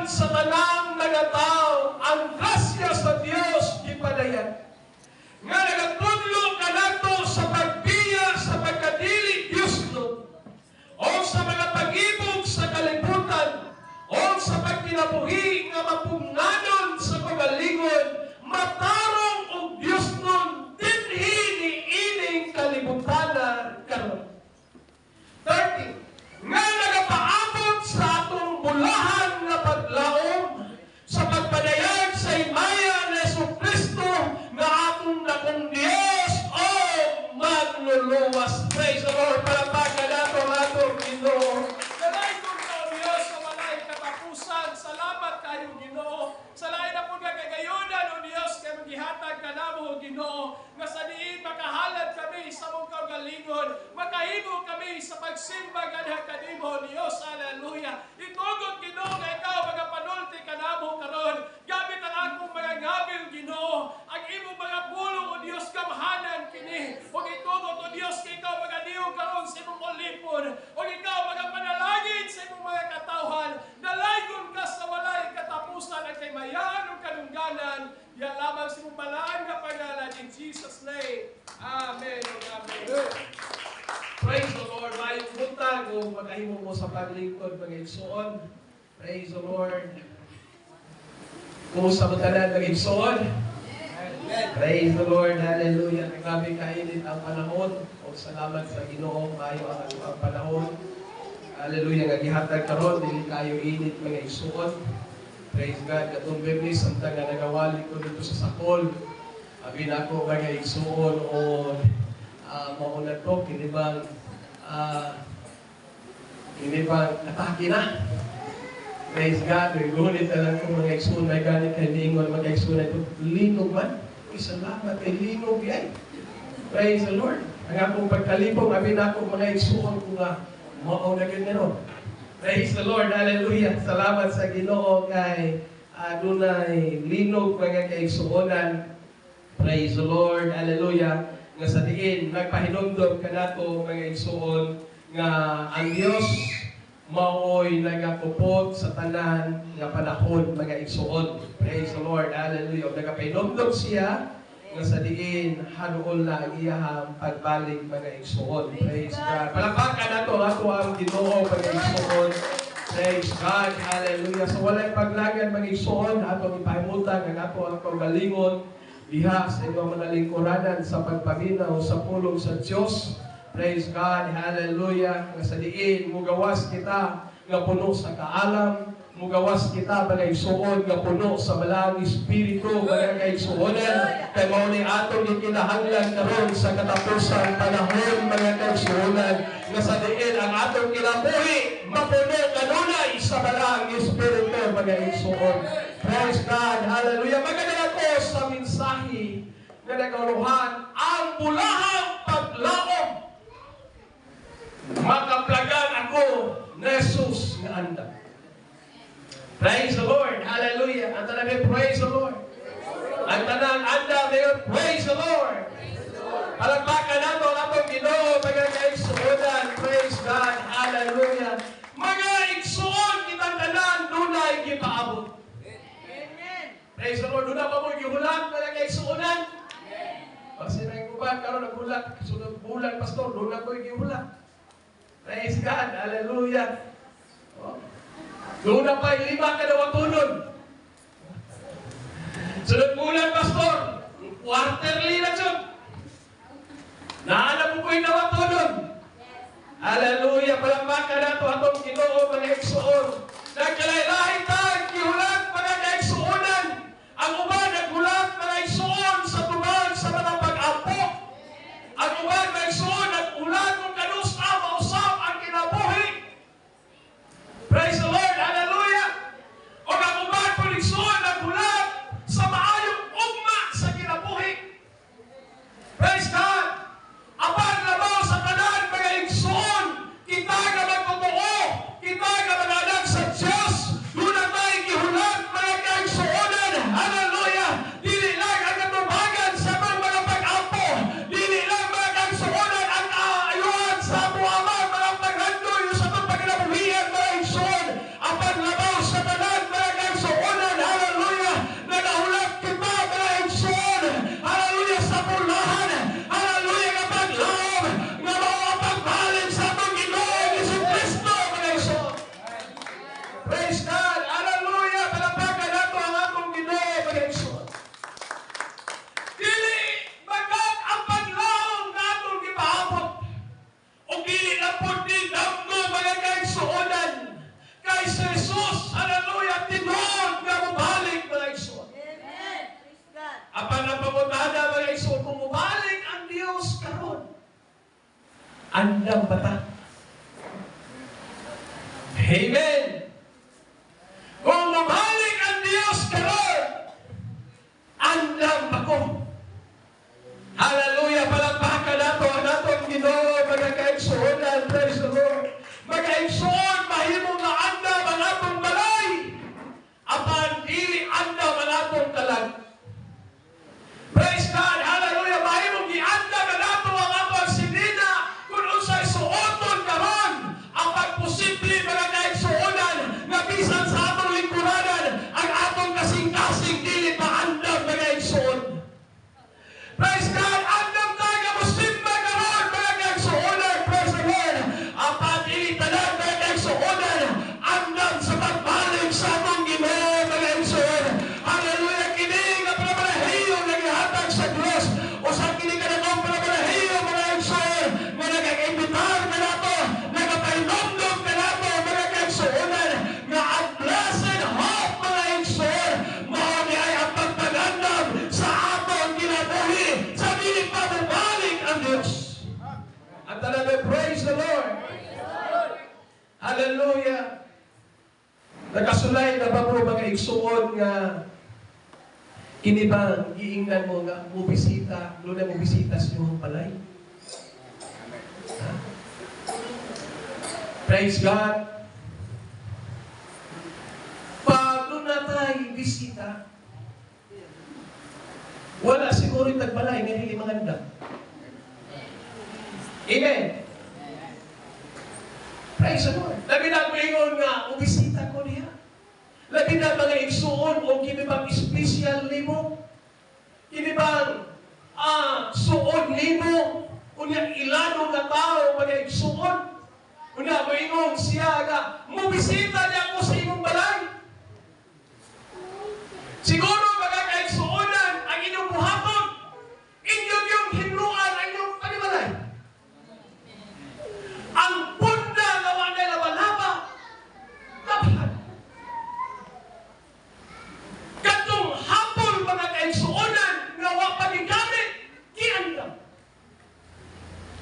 sa tanang mga tao ang grasya sa Dios gipadayag, nga nagatudlo kanato sa pagbiya sa pagkadili Diosnon o sa mga pag-ibog sa kalibutan o sa pagkinabuhi nga mapugnanon sa kaugalingon, matarong ug Diosnon dinhi niining kalibutana karon. 30. Nga nagapaabot sa atong bulahan nga paglaom sa pagpadayag sa himaya ni Hesus Kristo nga atong dakong Dios o magluluwas. Praise the Lord. Palakpakan nato ang atong Ginoo. Dalaygon ka, O Diyos, sa walay katapusan. Salamat kayo, Ginoo. Sa lain na po nga kagayunan, O Diyos, kay magihatag ka namo, O Ginoo, nga sa diin makahalad kami sa mong kaugalingon, makahimo kami sa pagsimba ganha kanimo, O Diyos. Hallelujah. Itugot, Ginoo, nga ikaw magapanulti kanamo karon. Gamit ang akong mga ngabil, Ginoo, ang imong mga pulong, O Diyos, gamhanan kini. Ug itugot, O Diyos, kay ikaw magadiyog karon sa imong ulipon. Ug ikaw magapanalangin sa imong mga katawhan. Dalaygon ka sa walay katapusan ang kaymayaan ug kadungganan. Ya lamang sa imong balaan nga pangalan, in Jesus' name. Amen ug amen. Praise the Lord. Maayong buntag o makahimo mo sa paglingkod, mga igsoon. Praise the Lord. Kumusta mo tanan, mga igsoon? Praise the Lord. Hallelujah. Grabe kainit ang panahon. O salamat sa Ginoo, maayo ang atong panahon. Hallelujah. Nga gihatag karon, dili kayo init, mga igsoon. Praise God. Katong Biyernes, samtang nga nagawali ko dito sa Sakol. Abi nako, mga igsoon, o mao na to, kini bang atake na. Praise God. Gunit na lang kung mga igsoon, may ganit kay lingon, mga igsoon ito, linog man. Uy, salamat kay linog yan. Praise the Lord. Ang akong pagkalipong, abi nako, mga igsoon, kung nga, mao na gyud no. Praise the Lord. Hallelujah. Salamat sa Ginoo kay adunay linog, mga kaigsuonan. Praise the Lord. Hallelujah. Nga sa diin nagpahinumdom kanato, mga igsuon, nga ang Dios maoy nagakupot sa tanan nga panahon, mga igsuon. Praise the Lord. Hallelujah. Nagapahinumdom siya nga sa diin hanuol na ang iyahang pagbalik, mga igsuon. Praise God. Palakpakan nato ato ang Ginoo, mga igsuon. Praise God. Hallelujah. Sa walay paglagan, mga igsuon, atong ipahimutang ang ato ang kaugalingon diha sa inyong mga lingkuranan sa pagpaminaw sa pulong sa Dios. Praise God. Hallelujah. Nga sa diin mugawas kita nga puno sa kaalam, mugawas kita, mga igsuon, nga puno sa Balaang Espiritu, mga kaigsuonan, kay mao ni atong gikinahanglan karon sa katapusang panahon, mga kaigsuonan, nga sa diin ang atong kinabuhi mapuno kanunay sa Balaang Espiritu, mga igsuon. Praise God. Hallelujah. Maganda ko sa mensahe nga nagauluhan ang bulahang paglaom. Makaplagan ako ni Jesus nga andam. Praise the Lord. Hallelujah. Ang tanan, praise the Lord. Ang tanang andam, praise the Lord. Palakpakan nato ang atong Ginoo, mga kaigsuonan. Praise God. Hallelujah. Mga igsuon, kitang tanan dunay gipaabot. Praise the Lord. Duna pa mo gihulat, mga kaigsuonan? Kasi na yung uban, karon naghulat, sunod bulan, Pastor, duna ko gihulat. Praise God. Hallelujah. Oh. Duna pa lima ka dawatonon. Sunod bulan, Pastor, quarterly na jud. Naa na po ko'y dawatonon. Hallelujah. Palakpakan nato atong Ginoo, mga igsuon. Nagkalahi tag gihulat, mga kaigsuonan. Ang uban naghulat, mga igsuon, sa tubag sa mga pag-ampo. Ang uban, mga igsuon, naghulat kung kanusa mausap ang kinabuhi. Praise the Lord. Hallelujah. O ang uban po, igsuon, naghulat sa maayong ugma sa kinabuhi. Praise God. Apan labaw sa tanan, mga igsoon, kita nga magtotoo, kita nga mga anak sa Praise God. Hallelujah. Palakpakan nato ang atong Ginoo, mga igsoon. Dili bagat ang paglaom nga atong gipaabot. O dili na pud ni damgo, mga kaigsuonan. Kay si Jesus, hallelujah, tinuod nga mobalik, mga igsoon. Amen. Praise God. Apan ang pangutana, mga igsoon, kung mobalik ang Dios karon, andam ba ta? Amen. Kung mobalik ang Dios karon, andam ba ko? Hallelujah! Palakpakan nato ang atong Ginoo, mga kaigsuonan. Praise the Lord. Mga igsoon, mahimo nga andam ang atong balay. Apan dili andam ang atong kalag. Praise God! Hallelujah! Mahimong giandam na nato ang atong sinina kung unsay suoton karon. Ang pagposible, mga kaigsuonan, nga bisan sa atong lingkuranan, ang atong kasing-kasing dili pa andam, mga igsoon. Praise God! Andam ta nga mosimba karon, mga kaigsuonan. Praise the Lord! Apan dili tanan, mga kaigsuonan, andam sa pagbalik sa atong Ginoo, mga igsoon. Hallelujah! Kini nga palabalahiyong nga gihatag sa Dios o sa kini kanatong palabalahiyong, mga igsoon, nga nag-imbitar kanato, nagapahinomdom kanato, mga kaigsuonan, nga ang blessed hope, mga igsoon, mao ni ay ang pagpagandam sa atong kinabuhi sa dili pa mobalik ang Dios. Ang talaga, praise the Lord. Hallelujah. Nakasulay na ba mo, mga igsuon, nga kini bang giingnan mo nga mobisita, doon mo bisita sa inyong balay? Ha? Praise God. Pag doon na tayo bisita, wala siguro yung tagbalay nga dili mangandam. Amen. Praise the Lord. Labi na moingon nga, "Ubisita ko niya." Labi na, mga igsuon, o kini bang special nimo? Kini bang suod nimo? Unya ilano nga tao, mga igsuon. Unya moingon siya nga, "Mubisita niya ako sa imong balay." Siguro, mga kaigsuonan, ang inyong buhaton, inyong yung hinluan ang inyong panimalay. Ang punda nga wa na laba-laba, labhan. Katong hapon, mga kaigsuonan, nga wa pa gigamit, giandam.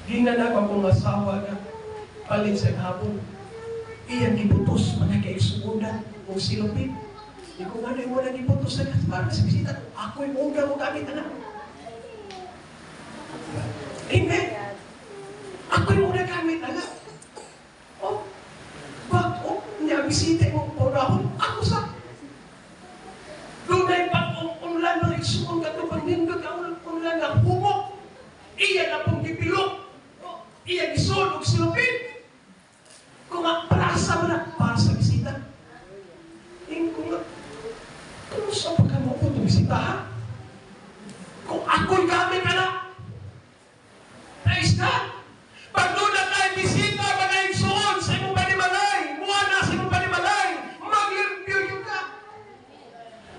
Gingnan ako akong asawa nga palit sa hapon. Iyang gibutos, mga kaigsuonan, og silupin. Di ko nga na wala gibutos sa para sa bisita. Ako'y una mo gamit, anak. Amen. Ako'y una gamit, anak. Oh, bak, oh, niya bisita mo, paunahon, ako sa. Dunay pag unlan, mga igsuon, katong pagnindot ang unlan nga humok. Iya na pong gipilok. Oh, iya gisod og silupin. Kung nga, para mo na, para sa bisita. Yung kung nga, kung sa pagka mo ko bisita ha? Kung ako'y gamit, anak. Praise God! Pag doon na tayo bisita, mga igsuon, sa imong panimalay, muha na sa imong panimalay, maglimpyo yun ka.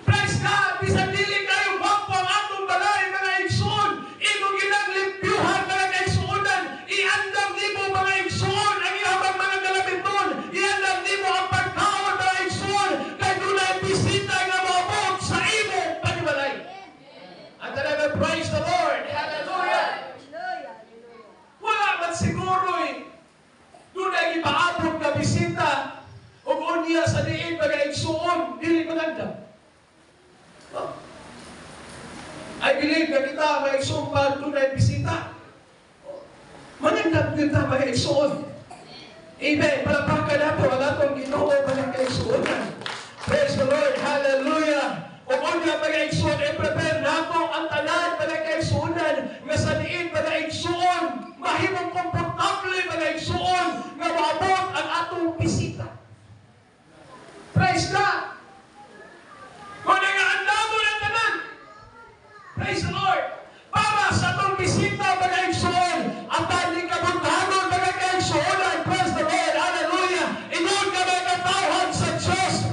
Praise God! Bisan dili kayo gwapo ang atong balay, mga igsuon, imong ginanglimpyuhan, mga kaigsuonan, iandam nimo, mga igsuon, ang iyang mga galamiton, iandam nimo ang pagkaon, mga igsuon, kay dunay bisita nga moabot sa imong panimalay. At talaga, praise the Lord! Hallelujah! Hallelujah. Hallelujah. Wala man siguro eh. Doon ay ipaabot nga bisita. O unya sa diin mga igsuon, dili maganda. Oh. I believe na kita, mga igsuon, pag doon ay bisita. Oh. Maganda kita, mga igsuon. Amen. Palakpakan nato ang atong Ginoo, mga kaigsuonan. Praise the Lord. Hallelujah. O unya, mga igsuon, i-prepare nato ang tanan, mga kaigsuonan, nga sa diin, mga igsuon, mahimong komportable, mga igsuon, nga maabot ang atong bisita. Praise God. Kung nga andamo ng tanan. Praise the Lord. Para sa atong bisita, mga igsuon, ang taning kabuntagon, mga kaigsuonan. Praise the Lord. Hallelujah. Ingon ka mga katawhan sa Diyos.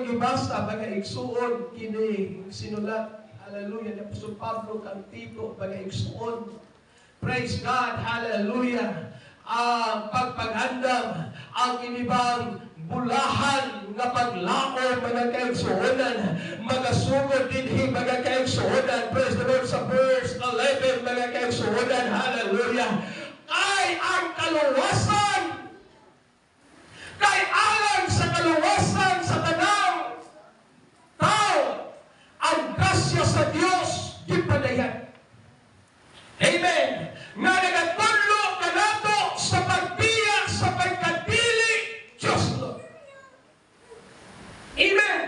gibasa, mga igsuon, kini sinulat, hallelujah, ni Apostol Pablo kang Tito, mga igsuon. Praise God, hallelujah. Ang pagpagandam, ang inibang bulahan nga paglaom, mga kaigsuonan, magasugod dinhi, mga kaigsuonan. Praise the Lord, sa verse 11, mga kaigsuonan, hallelujah. Kay ang kaluwasan, kay alang sa kaluwasan sa tanang tao, ang grasya sa Dios gipadayag. Amen. Nga nagatudlo kanato sa pagbiya sa pagkadili Diyos. Amen.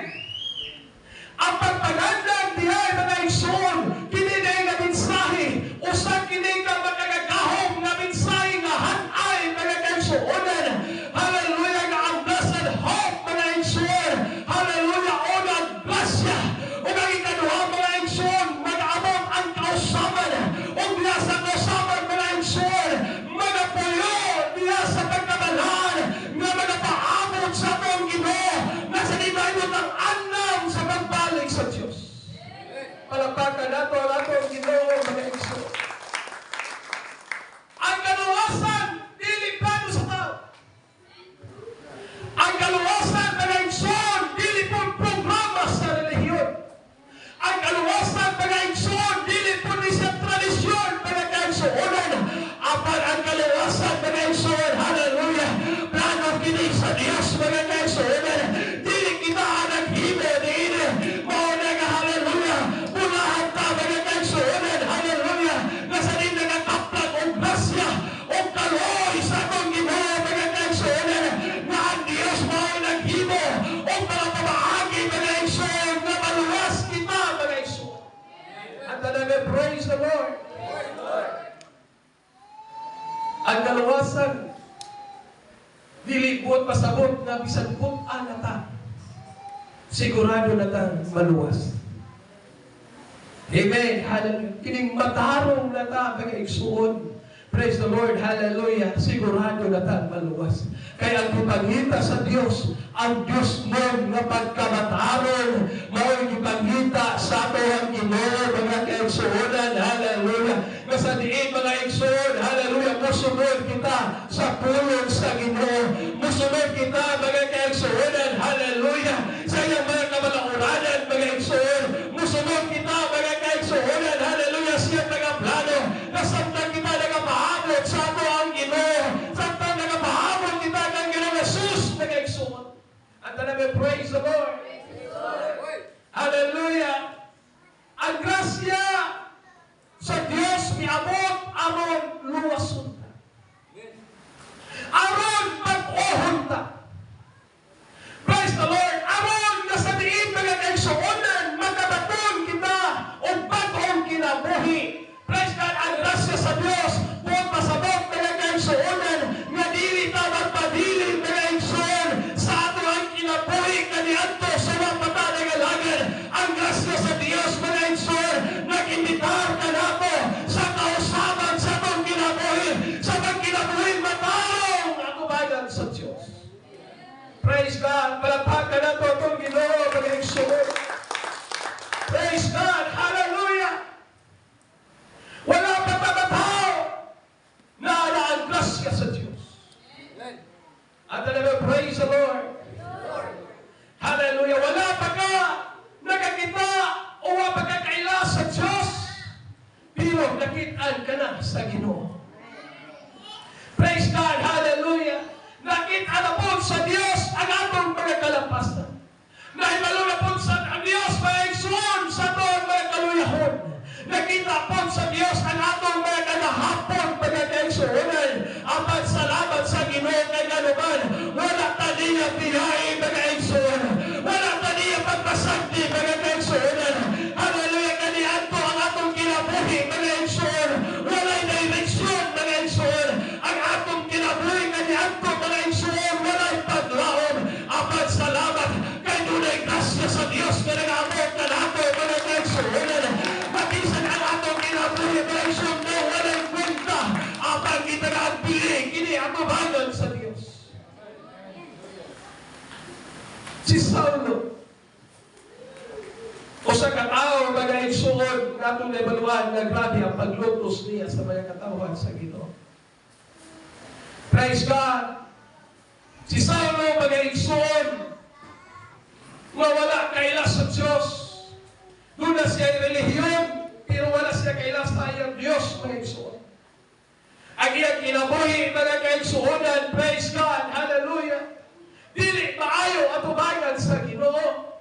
Ang pagpagandam dihay, mga igsoon, kini na nga mensahe, usa kini ka makagagahom nga mensahe nga han-ay, mga kaigsuonan. Hallelujah, nga ang blessed hope, mga igsoon. Hallelujah, una ang grasya. Ug ang ikaduha, mga igsoon, mag-abot ang kausaban. Ug diha sa kausaban, mga igsoon, magapuyo diha sa pagkabalaan nga magapaabot sa atong Ginoo na sa di mahimong ang andam sa pagbalik sa Diyos. Palakpakan nato ang atong Ginoo, mga igsoon. Ang kaluwasan, dili plano sa tao. Ang kaluwasan, mga igsoon, dili po programa sa relihiyon. Ang kaluwasan, mga igsoon, dili po ni siya tradisyon, mga kaigsuonan. Apan ang kaluwasan, mga igsoon, hallelujah, plano kini sa Diyos, mga kaigsuonan. Dili kita ang naghimo niini. Mao na nga, hallelujah, bulahan ta, mga kaigsuonan, hallelujah, nga sa diin nagakaplag og grasya og kaloy sa atong Ginoo, mga kaigsuonan, nga ang Diyos mao naghimo og mga pamaagi, mga igsoon, nga maluwas kita, mga igsoon. At talaga, praise the Lord. Ang kaluwasan, dili buot pasabot nga bisan bug-a na ta, sigurado na tang maluwas. Amen. Hallelujah. Kining matarong na ta, mga igsuon. Praise the Lord. Hallelujah. Sigurado na ta maluwas. Kaya ang gipangita sa Dios, ang Dios mo nga pagkamatarong, mao gipangita sa ato ang Ginoo, mga kaigsuonan. Hallelujah. Nga sa diin, mga igsuon, hallelujah, musunod kita sa pulong sa Ginoo. Musunod kita, mga kaigsuonan, hallelujah, sa iyang mga kamalauranan, mga igsuon. Musunod kita, mga kaigsuonan, hallelujah, sa iyang mga plano. Na samtang kita nagapaabot sa ato ang Ginoo, samtang nagapaabot kita kang Ginoong Jesus, mga igsuon. At talaga, praise the Lord. Hallelujah. Ang grasya sa Dios miabot aron luwason ta. Aron bag-ohon ta. Praise the Lord. Aron nga sa diin, mga kaigsuonan, makabaton kita og bag-ong kinabuhi. Praise God, ang grasya sa Dios buot pasabot, mga kaigsuonan, nga dili ta magpabilin, mga igsoon, sa ato ang kinabuhi kaniadto sa wa pa ta nagalagad. Ang grasya sa Dios, mga igsoon, nag-imbitar kanato sa kausaban sa atong kinabuhi, sa pagkinabuhi matarong atubangan sa Dios. Praise God. Palakpakan nato atong Ginoo, mga igsoon. Praise God. Hallelujah. Wala pa ta na ang grasya sa Diyos. At talaga, praise the Lord. Hallelujah. Wala pa ka nakakita o wala pa ka kaila sa Diyos, pero nakitaan ka na sa Ginoo. Praise God. Hallelujah. Nakita na po sa Diyos ang atong mga kalapasan. Nahibalo na po sa ang Diyos, mga igsoon, sa atong mga kaluyahon. Nakita po sa Diyos ang atong mga kagahapon, mga kaigsuonan. Apan salamat sa Ginoo kay nganuman, wala ta niya biyahe, mga igsoon. Wala ta niya pagpasagdi, mga kaigsuonan. Hallelujah, kaniadto ang atong kinabuhi, mga igsoon, walay direksyon, mga igsoon. Ang atong kinabuhi kaniadto, mga igsoon, walay paglaom. Apan salamat kay dunay grasya sa Dios nga nagaabot kanato, mga kaigsuonan. Mabisan ang atong kinabuhi, mga igsoon, no walay kwenta. Apan kita gaambili kini atubangan sa Dios. Si Saulo, Usa ka tawo, mga igsuon, nga atong nahibaluan nga grabe ang paglutos niya sa mga katawhan sa Ginoo. Praise God! Si Saulo, mga igsuon, nga wala kaila sa Diyos. Duna siya relihiyon, pero wala siya kaila sa iyang Diyos, mga igsuon. Ang iyang kinabuhi, mga kaigsuonan, praise God, hallelujah, dili maayo atubangan sa Ginoo.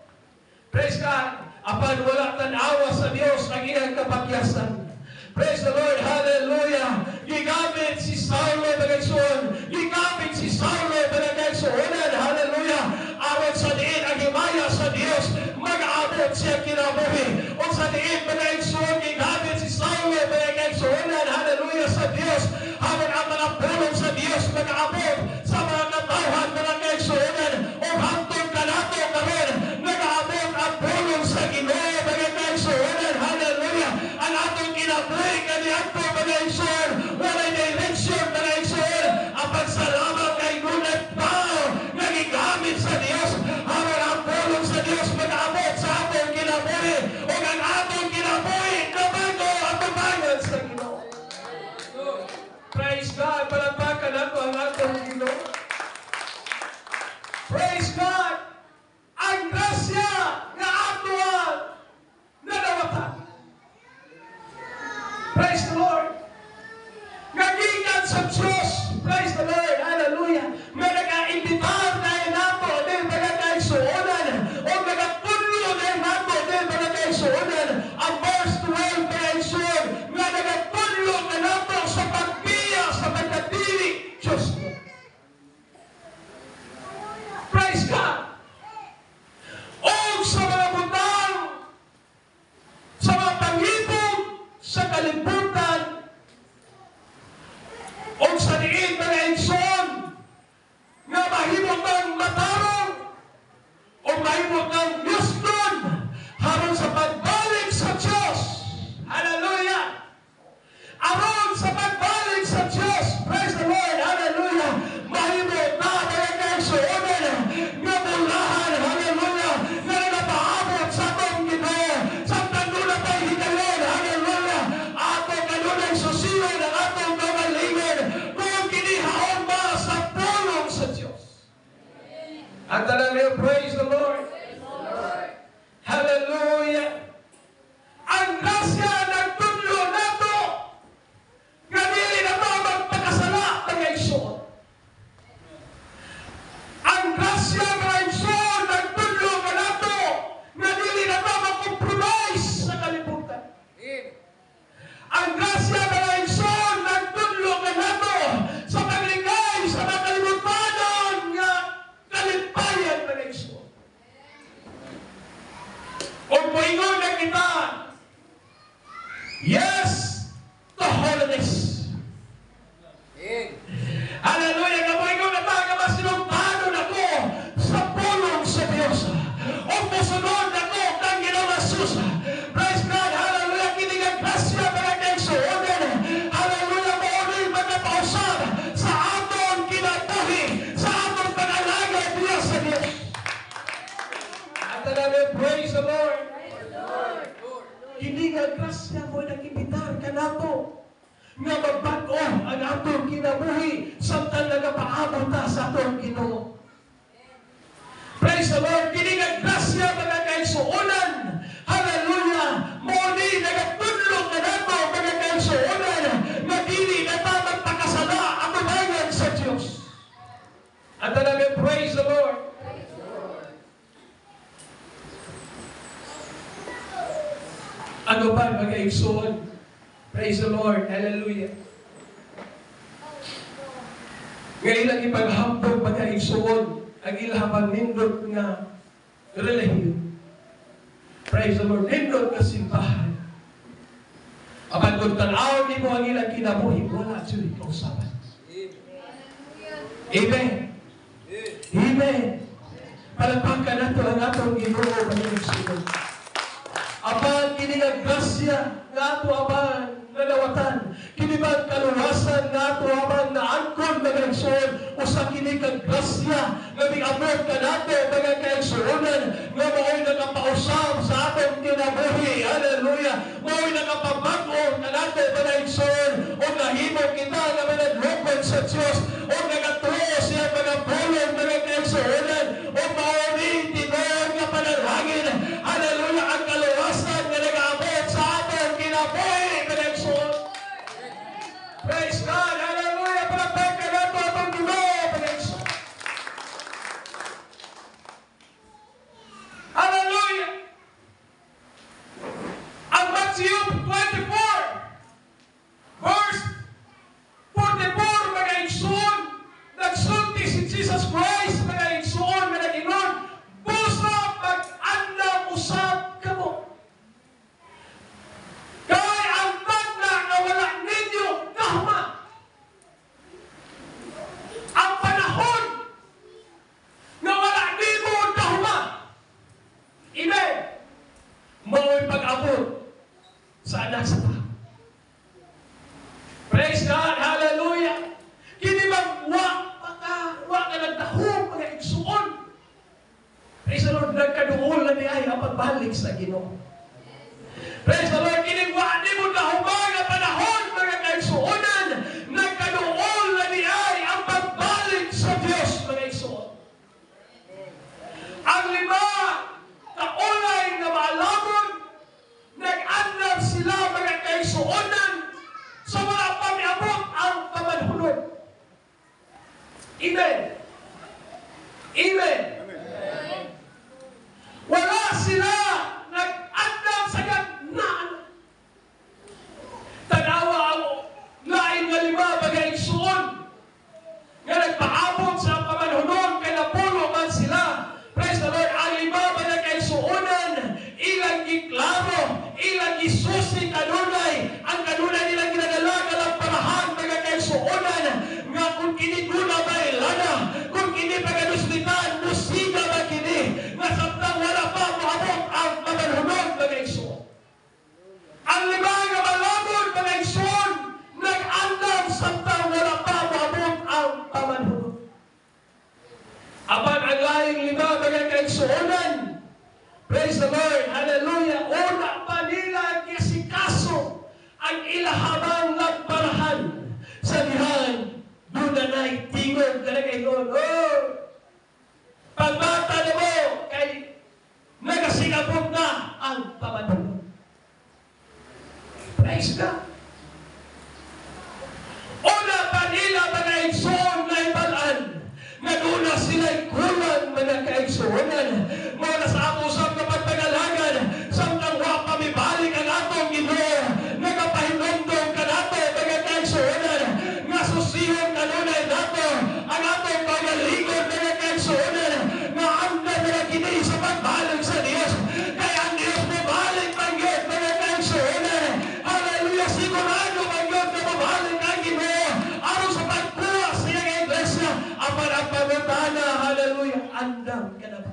Praise God. Apan wala tan-awa sa Dios ang iyang kapakyasan. Praise the Lord, hallelujah. Gigamit si Saulo, mga igsoon. Gigamit si Saulo, mga kaigsuonan, hallelujah. Aron sa diin ang himaya sa Dios mag-aabot siya kinabuhi. O sa diin, mga igsoon, gigamit si Saulo, mga kaigsuonan, hallelujah, sa Dios. Habang ang mga pulong sa Dios mag-aabot sa mga katawhan, mga kaigsuonan, o hantong kanato karon nag-aabot ang pulong sa Ginoo, mga kaigsuonan, hallelujah. Ang atong kinabuhi kaniadto, mga igsoon, walay direction, mga igsoon. Apan salamat kay dunay tao nga gigamit sa Dios aron ang pulong sa Dios mag-aabot sa atong kinabuhi ug ang atong kinabuhi nabago atubangan sa Ginoo. Praise God! Palakpakan nato ang atong Ginoo. Praise God! Ang grasya nga ato ang nadawatan. Praise the Lord! Nga gikan sa Diyos. Praise the Lord! Hallelujah! Nga nag-aimbitar dahil nato dahil mga kaigsuonan o nagatunlo dahil nato dahil mga kaigsuonan. Ang verse 12, mga igsoon, nga nagatunlo ka nato sa pagbiya sa pagkadili Diyos mo. Praise God! O sa mga butang, sa mga panghibog sa kalibutan, o sa diin, mga igsoon, nga mahimo kang matarong o mahimo kang Diyosnon aron sa pagbalik sa Diyos. Hallelujah! Aron sa pagbalik sa Diyos. Praise the Lord. Hallelujah. Mahimo na, mga kaigsuonan, nga bulahan. Hallelujah. Nga nagapaabot sa atong Ginoo. Samtang duna pa'y higayon. Hallelujah. Ato kanunay susiyon ang atong kaugalingon kung kinihaon ba sa pulong sa Diyos. Ang tanan niyo, praise the Lord. Hallelujah. Ang grasya nagtudlo nato nga dili na ta magpakasala, mga igsoon. Ang grasya, mga igsoon, nagtudlo kanato nga dili na ta mag-compromise sa kalibutan. Ang grasya, mga igsoon, nagtudlo kanato sa paglikay sa mga kalibutanon nga kalipayan, mga igsoon. O moingon na kita, yes to holiness. Hallelujah! Kamoingon na ta nga masinugtanon ako sa pulong sa Diyos. O musunod ako kang Ginoong Jesus. Praise God! Hallelujah! Kini nga grasya, mga kaigsuonan. Hallelujah! Mao ni magapausab sa atong kinabuhi, sa atong pag-alagad diya sa Diyos. At namin, praise the Lord! Kini nga grasya mo nag-imbitar kanato nga magbag-o ang atong kinabuhi samtang nagapaabot ta sa atong Ginoo. Praise the Lord! Kini nga grasya, mga kaigsuonan. Hallelujah! Mao ni nagatudlo kanato, mga kaigsuonan, nga dili na ta magpakasala atubangan sa Dios. At namin, praise the Lord! Ano ba, mga igsoon? Praise the Lord. Hallelujah. Nga ilang ipaghambog, mga igsoon, ang ilang nindot nga relihiyon. Praise the Lord. Nindot nga simbahan. Apan kung tan-awon nimo ang ilang kinabuhi, wala jud kausaban. Amen. Amen. Palakpakan nato ang atong Ginoo, mga igsoon. Apan kini nga grasya nga ato aban nadawatan, kini ba kaluwasan nga ato aban naangkon, mga igsoon, usa kini ka grasya nga miabot kanato, mga kaigsuonan, nga mao'y nagapausab sa atong kinabuhi. Nagahimo kita nga manadlokon sa Diyos o nagatuo siya mga pulong, mga kaigsuonan, o mao ni tinuod nga panalangin. Hallelujah, ang kaluwasan nga nagaabot sa atong kinabuhi, mga igsoon. Praise God! Hallelujah! Palakpakan nato atong Ginoo, mga igsoon. Hallelujah! Ang Matthew 24, verse 44, mga igsoon, nagsulti si Jesus Christ, mga igsoon, nga nag-ingon, "Busa mag-andam usab kamo. Kay ang tagna nga wala ninyo gahma. Ang panahon nga wala nimo gahma." Amen. Mao'y pag-abot sa Anak sa Tao. Praise God! Hallelujah! Kini bang wa pa ka, wa ka nagdahom, mga igsuon. Praise the Lord, nagkaduol na diay ang pagbalik sa Ginoo. Praise the Lord, kini wa nimo dahoma nga panahon, mga kaigsuonan, nagkaduol na diay ang pagbalik sa Dios, mga igsuon. Ang lima kaulay nga maalamon, nag-andam sila, mga kaigsuonan, sa wala pa miabot ang pamanhunod. Amen. Amen. Wala sila nag-andam sa gagna. Tanawa ang lain nga lima, mga igsuon, nga nagpaabot sa pamanhunon kay napulo man sila. Praise the Lord, ang lima, mga kaigsuonan, ilang giklaro, ilang gisusi kanunay, ang kanunay nilang ginadala nga lamparahan, mga kaigsuonan, nga kung kini guna ba lana, kung kini pagaduslitan, musika ba kini, nga samtang wala pa moabot ang pamanhunon, mga igsuon. Ang lima nga malamon, mga igsoon, nag-andam samtang wala pa moabot ang pamanhunon. Apan ang laing lima, mga kaigsuonan, praise the Lord, hallelujah, una pa nila gisikaso ang ilahabang lamparahan sa dihan, doon na na'y tingog ka na kayo, oh, pagbata na mo, kay nagasingabot na ang pamanhunon. Praise God. Una pa nila, mga igsoon, na ibalaan, nga doon na sila'y kulang, mga kaigsuonan. Mao na sa ato usab nga pagpangalagan, samtang wa pa mibalik ang atong Ginoo, nagapahinumdom kanato, mga kaigsuonan, nga susihon kanunay nato ang atong pagalingon, mga kaigsuonan, nga andam na kini sa pagbalik sa Dios. Kay ang Dios mobalik man gyud, mga kaigsuonan. Hallelujah, sigurado man gyud nga mobalik ang Ginoo aron sa pagkuha sa iyang iglesia. Apan ang pangutana, hallelujah, andam ka na ba?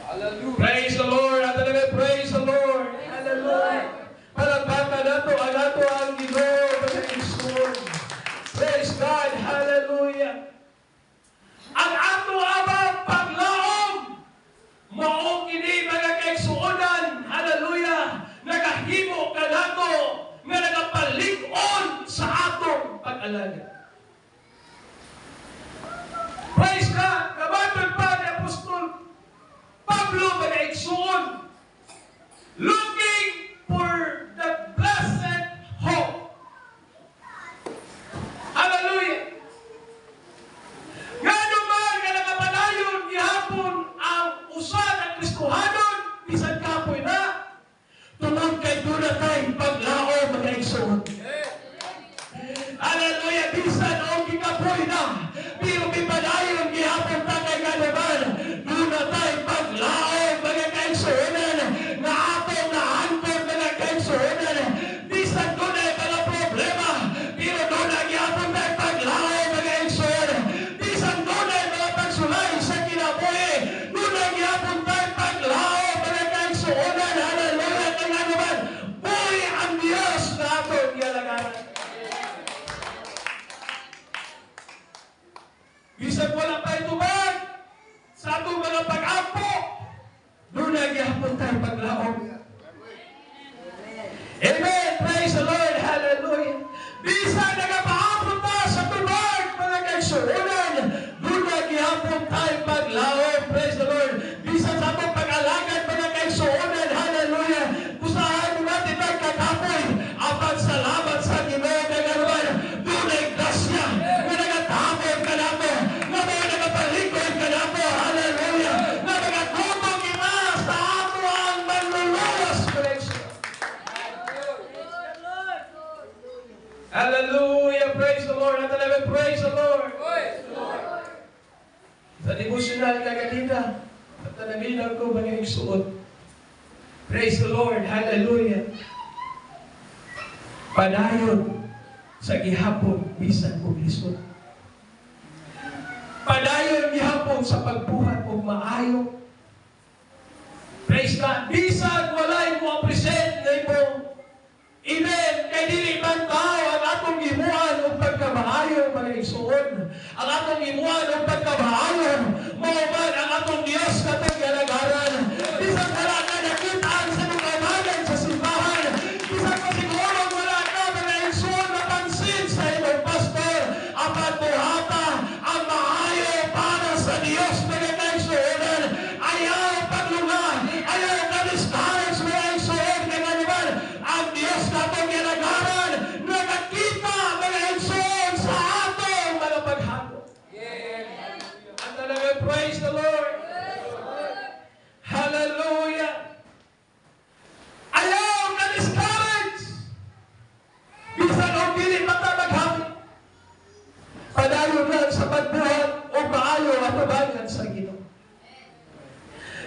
Hallelujah. Praise the Lord. At talaga, praise the Lord. Hallelujah. Palakpakan nato ang ato ang Ginoo, mga igsoon. Praise God. Hallelujah. Ang ato amang paglaom, mao kini, mga kaigsuonan, hallelujah, nagahimo kanato nga nagapalig-on sa atong pag-alagad. Praise God! Kabaton pa ni Apostol Pablo, mga igsuon, looking for the blessed hope. Hallelujah! Ngano man nga nakapadayon gihapon ang usa ka Kristohanon, bisan kapoy na, tungod kay duna tay paglaom, mga igsoon. Hallelujah! Bisan og gikapoy na, pero mipadayon gihapon ta kay ngano man, duna tay paglaom, mga kaigsuonan, nga atong naangkon, mga kaigsuonan. Bisan dunay mga problema, pero duna gihapon tay paglaom, mga igsoon. Bisan dunay mga pagsulay sa kinabuhi, duna gihapon tay paglaom, mga kaigsuonan. Hallelujah! Kay ngano man, buhi ang Dios na atong gialagaran. Bisan wala pa itubag sa atong mga pag-ampo, duna gihapon tayo paglaom. Amen. Praise the Lord. Hallelujah. Hallelujah! Praise the Lord! At talaga, praise the Lord! Sa devotional kaganina, at naminaw ko mga igsuon. Praise the Lord! Hallelujah! Padayon sa gihapon bisan og lisod. Padayon gihapon sa pagbuhat og maayo. Praise God! Bisan walay mo appreciate nimo. Amen! Kay dili man tao ang atong gimuan og pagkamaayo, mga igsuon. Ang atong gimuan og pagkamaayo, mao man ang atong Dios katong galagaran. Bisan wala ka nakitaan sa mga amagan sa simbahan, bisan pa siguro wala ka, mga igsuon, napansin sa imong pastor, apan buhata ang maayo para sa Dios, mga kaigsuonan. Ayaw paglunga, ayaw ka-discourage, mga igsuon, kay naman ang Dios natong gilagaran nakakita, mga igsuon, sa atong mga paghako. Ang talaga, praise the Lord. Hallelujah. Ayaw ka-discourage. Bisan og dili mata maghapit. Padayon lang sa pagbuhat o maayo at atubangan sa Ginoo.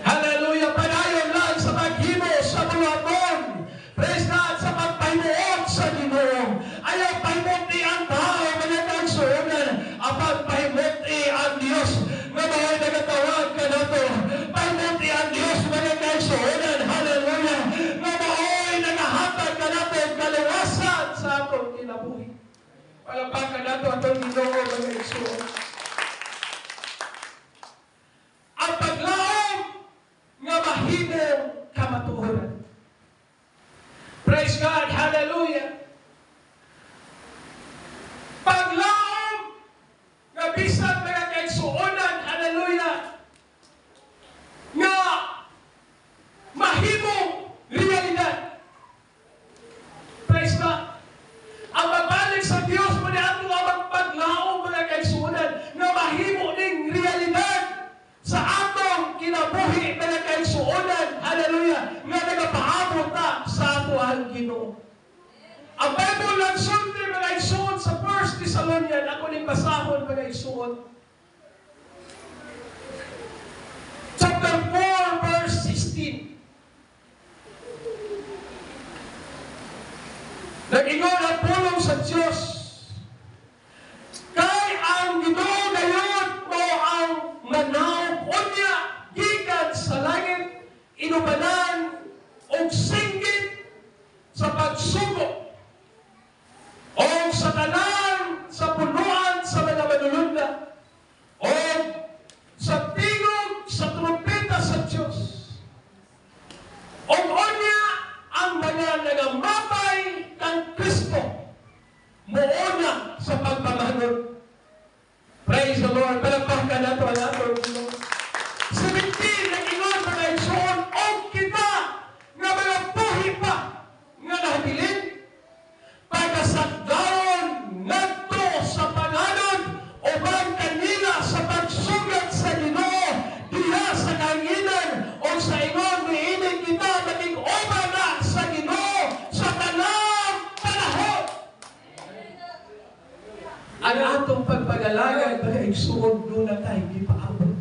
Hallelujah! Padayon lang sa paghimo sa buhaton. Praise God, sa pagpahimuot sa Ginoo. Ayaw pahimuti ang tao, mga kaigsuonan. Apan pahimuti ang Dios nga mao'y nagatawag kanato. Pahimuti ang Dios, mga kaigsuonan. Hallelujah! Nga mao'y nagahatag kanato kaluwasan sa atong kinabuhi. Palakpakan nato atong Ginoo, mga igsuon. Ang paglaom nga mahimong kamatuoran. Praise God! Hallelujah! Paglaom nga bisan, mga kaigsuonan, hallelujah, nga mahimong realidad. Praise God! Ang magbalik sa Dios mo ni ato ang paglaom, mga kaigsuonan, nga mahimo ning realidad sa atong kinabuhi, mga kaigsuonan, hallelujah, nga nagapaabot ta sa ato ang Ginoo. Ang Bible nagsulti, mga igsuon, sa 1 Thessalonian, ako ning basahon, mga igsuon. Chapter 4 verse 16. Nag-ingon ang pulong sa Diyos, "Kay ang Ginoo gayud mo ang manaog unya gikan sa langit inubanan og singgit sa pagsugo o sa tanan sa punuan sa mga manulunda o sa tingog sa trumpeta sa Diyos. Og unya ang mga nagamatay kang Kristo muuna sa pagpamangon." Praise the Lord. Palakpakan nato ang atong Ginoo. 17, nag-ingon, mga igsoon, "Og kita nga mga buhi pa nga nahabilin pagasakdawon ngadto sa panganod uban kanila sa pagsugat sa Ginoo diha sa kahanginan o sa ingon niini kita makig-uban na sa Ginoo sa tanang panahon." Ang atong pagpagalagad, mga igsuon, duna tay gipaabot.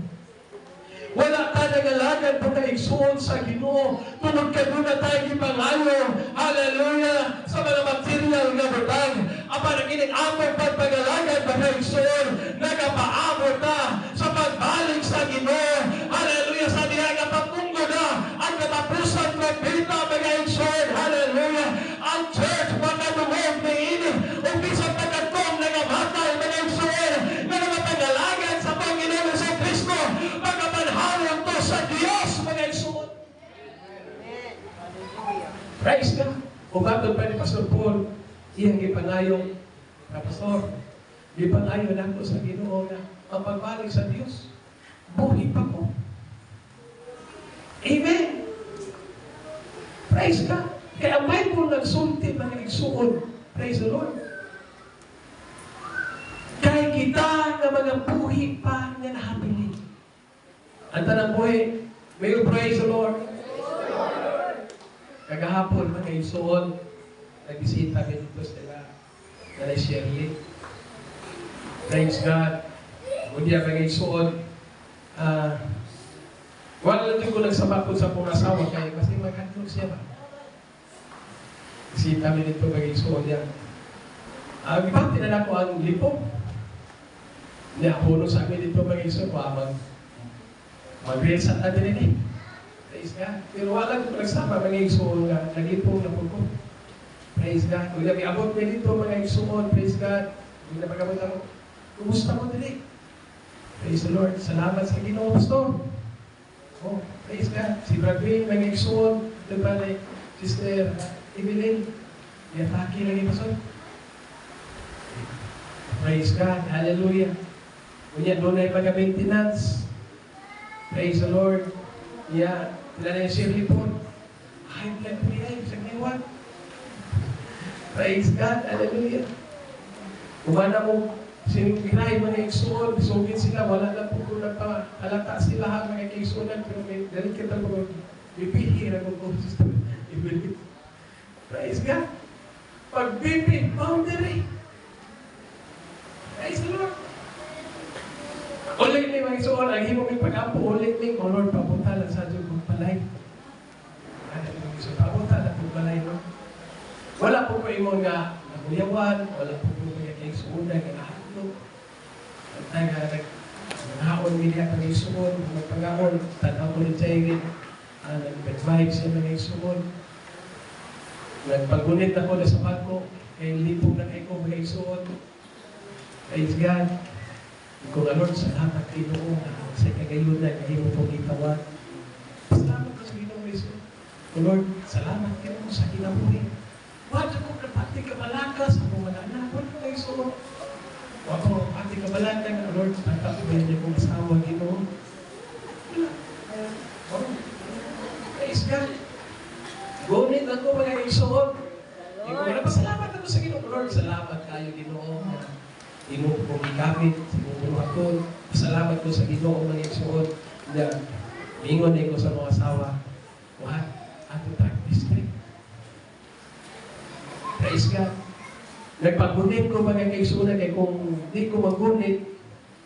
Wala ta nagalagad, mga igsuon, sa Ginoo tungod kay duna tay gipangayo, hallelujah, sa mga material nga butang. Apan ang ining atong pagpagalagad, mga igsuon, nagapaabot ta sa pagbalik sa Ginoo. Hallelujah, sa diha nga patunggo na ang katapusan trompeta, mga igsuon. Hallelujah. Ang church makadungog niini ug bisan pagkatong nagamatay, mga igsuon, nga nagapagalagad sa Panginoon sa Kristo, magabanhawan to sa Dios, mga igsuon. Amen. Hallelujah. Praise God. O matod pa ni Pastor Paul, iyang gipangayong na, "Pastor, gipangayo nako sa Ginoo nga ang pagbalik sa Dios, buhi pa ko." Amen. Praise God. Kaya ang Bible nagsulti, mga igsuon. Praise the Lord. "Kay kita nga mga buhi pa nga nahabilin." Ang tanang buhi, may you praise the Lord. Kagahapon, mga igsuon, nagbisita kami dito sila. Nanay Shirley. Praise God. Unya mga igsuon, wala lang ko nagsabakod sa akong asawa kay kasi maghadlok siya ba. Kasi kami dito mga igsuon niya. Gibati na nako ang lipong. Niya, puno sa amin dito mga igsuon, wa mag-real sa din eh. Praise God. Pero wala ko nagsama mga igsuon nga naglipong na po ko. Praise God. Kung miabot mi dito mga igsuon, praise God. Hindi na pag-abot ako. Kumusta mo dili? Praise the Lord. Salamat sa Ginoo, Pastor. Oh, praise God. Si Brad Wayne, mga igsuon, diba ni Sister Evelyn, yataki lagi, Pastor. Praise God. Hallelujah. Unya, dunay mga maintenance. Praise the Lord. Yeah. Sila na yung Shirley po. High blood po niya, sa kaiwan. Praise God. Hallelujah. Kumana mo, sinugray mga igsuon, sugid sila, wala na po kung nagpahalata sila ha, mga kaigsuonan, pero may dali kita po, bibihira ko, Sister Evelyn. Praise God. Pag BP, boundary. Praise the Lord. Ulit ni mga igsuon, ang himo may pag-ampo, ulit ni, O Lord, papunta lang sa Diyos kong balay. Ano mga igsuon, papunta lang kong balay, no? Wala po ko ingon nga naguyawan, wala po ko mga kaigsuonan nga nahadlok. At nga naghaon mi diha mga igsuon, magpangaon, tan-aw ko ni Jairin, nag-advise siya mga igsuon. Nagpagunit ako na sa bangko, kay lipong na kay ko mga igsuon. Praise God. Ko nga Lord, salamat Ginoo sa kagayunan nga imo pong gitawag. Salamat ko sa Ginoo Jesus. O Lord, salamat Ginoo sa kinabuhi. Wa ko kapati kabalaka sa akong mga anak. Wala ko igsuon. Wa ko kapati kabalaka nga Lord, pagpatuloy niya kong asawa Ginoo. Wala. Oh. Praise God. Gunit ako mga igsuon. Ikaw na pasalamat ako sa Ginoo. Lord, salamat kayo Ginoo. Imo kong gigamit sa imong buhaton. Pasalamat ko sa Ginoo mga igsuon. Na mingon ko sa mga asawa. What? Ato tag district. Praise God. Nagpagunit ko mga kaigsuonan kay kung di ko magunit,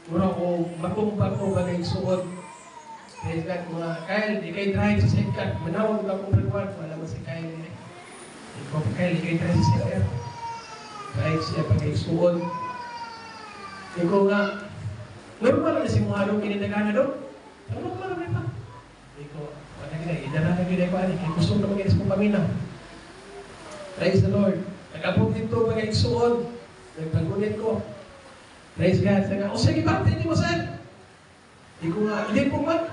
mura ko matumba ko mga igsuon. Praise God, mga Kyle, di kay drive sa sidecar. Manawag ka akong require, wala man si Kyle. Eh. Ikaw pa Kyle, di kay drive sa sidecar. Drive siya pag igsuon. Ikaw nga, normal na si Muhalong kinidagana do. Normal na pa. Ikaw, wala gina, idara na gina ko ani, kay kusog na maginis kong paminaw. Praise the Lord. Nag-abot dito mga igsuon. Nagpagunit ko. Praise God. Sabi nga, o sige, bati ni mo, sir. Ikaw nga, lipong man.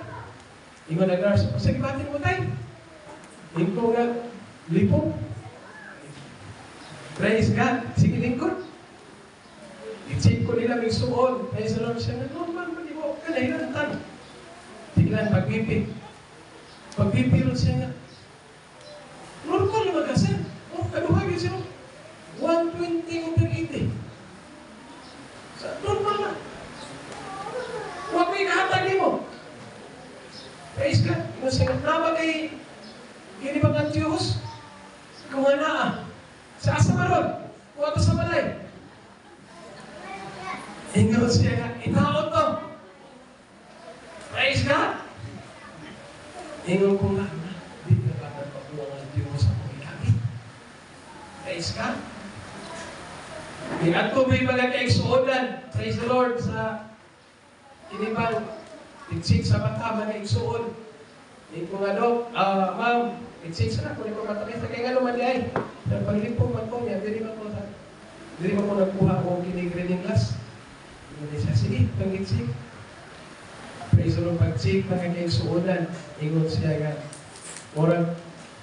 Ingon nag-nurse, o sige, bati mo tayo. Ikaw nga, lipong. Praise God. Sige, lingkod. I-check ko nila may suon. Praise the Lord. Siya nga, normal man, di mo, kalahiran. Tignan, pag-BP. Pag-BP ron siya nga, normal naman kasi. Oh, kaduha yun siya. 120 over 80. Sa, normal na. Huwag may kahatag mo. Praise God. Ingon siya nga, nama kay, kini bang Antiochus? Kung nga naa. Sa asa maron? Kuha to sa balay. Ingon siya nga, itaon to. Praise God. Ingon ko nga, di na ba nagpakuha ng Diyos akong ikamit? Praise God. Ingat ko may mga kaigsuonan. Praise the Lord sa kinibang itsik sa mata mga igsuon. Ingon ko nga, Dok, ma'am, itsik sa ako, hindi ko matakita. Kaya nga naman di ay, sa paglipong man ko, yan, dili man ko sa, dili man ko nagkuha o kinig reading class. Ingon siya, sige, pag-itsik. Praise the Lord, pag-tsik, mga kaigsuonan, ingon siya nga, murag,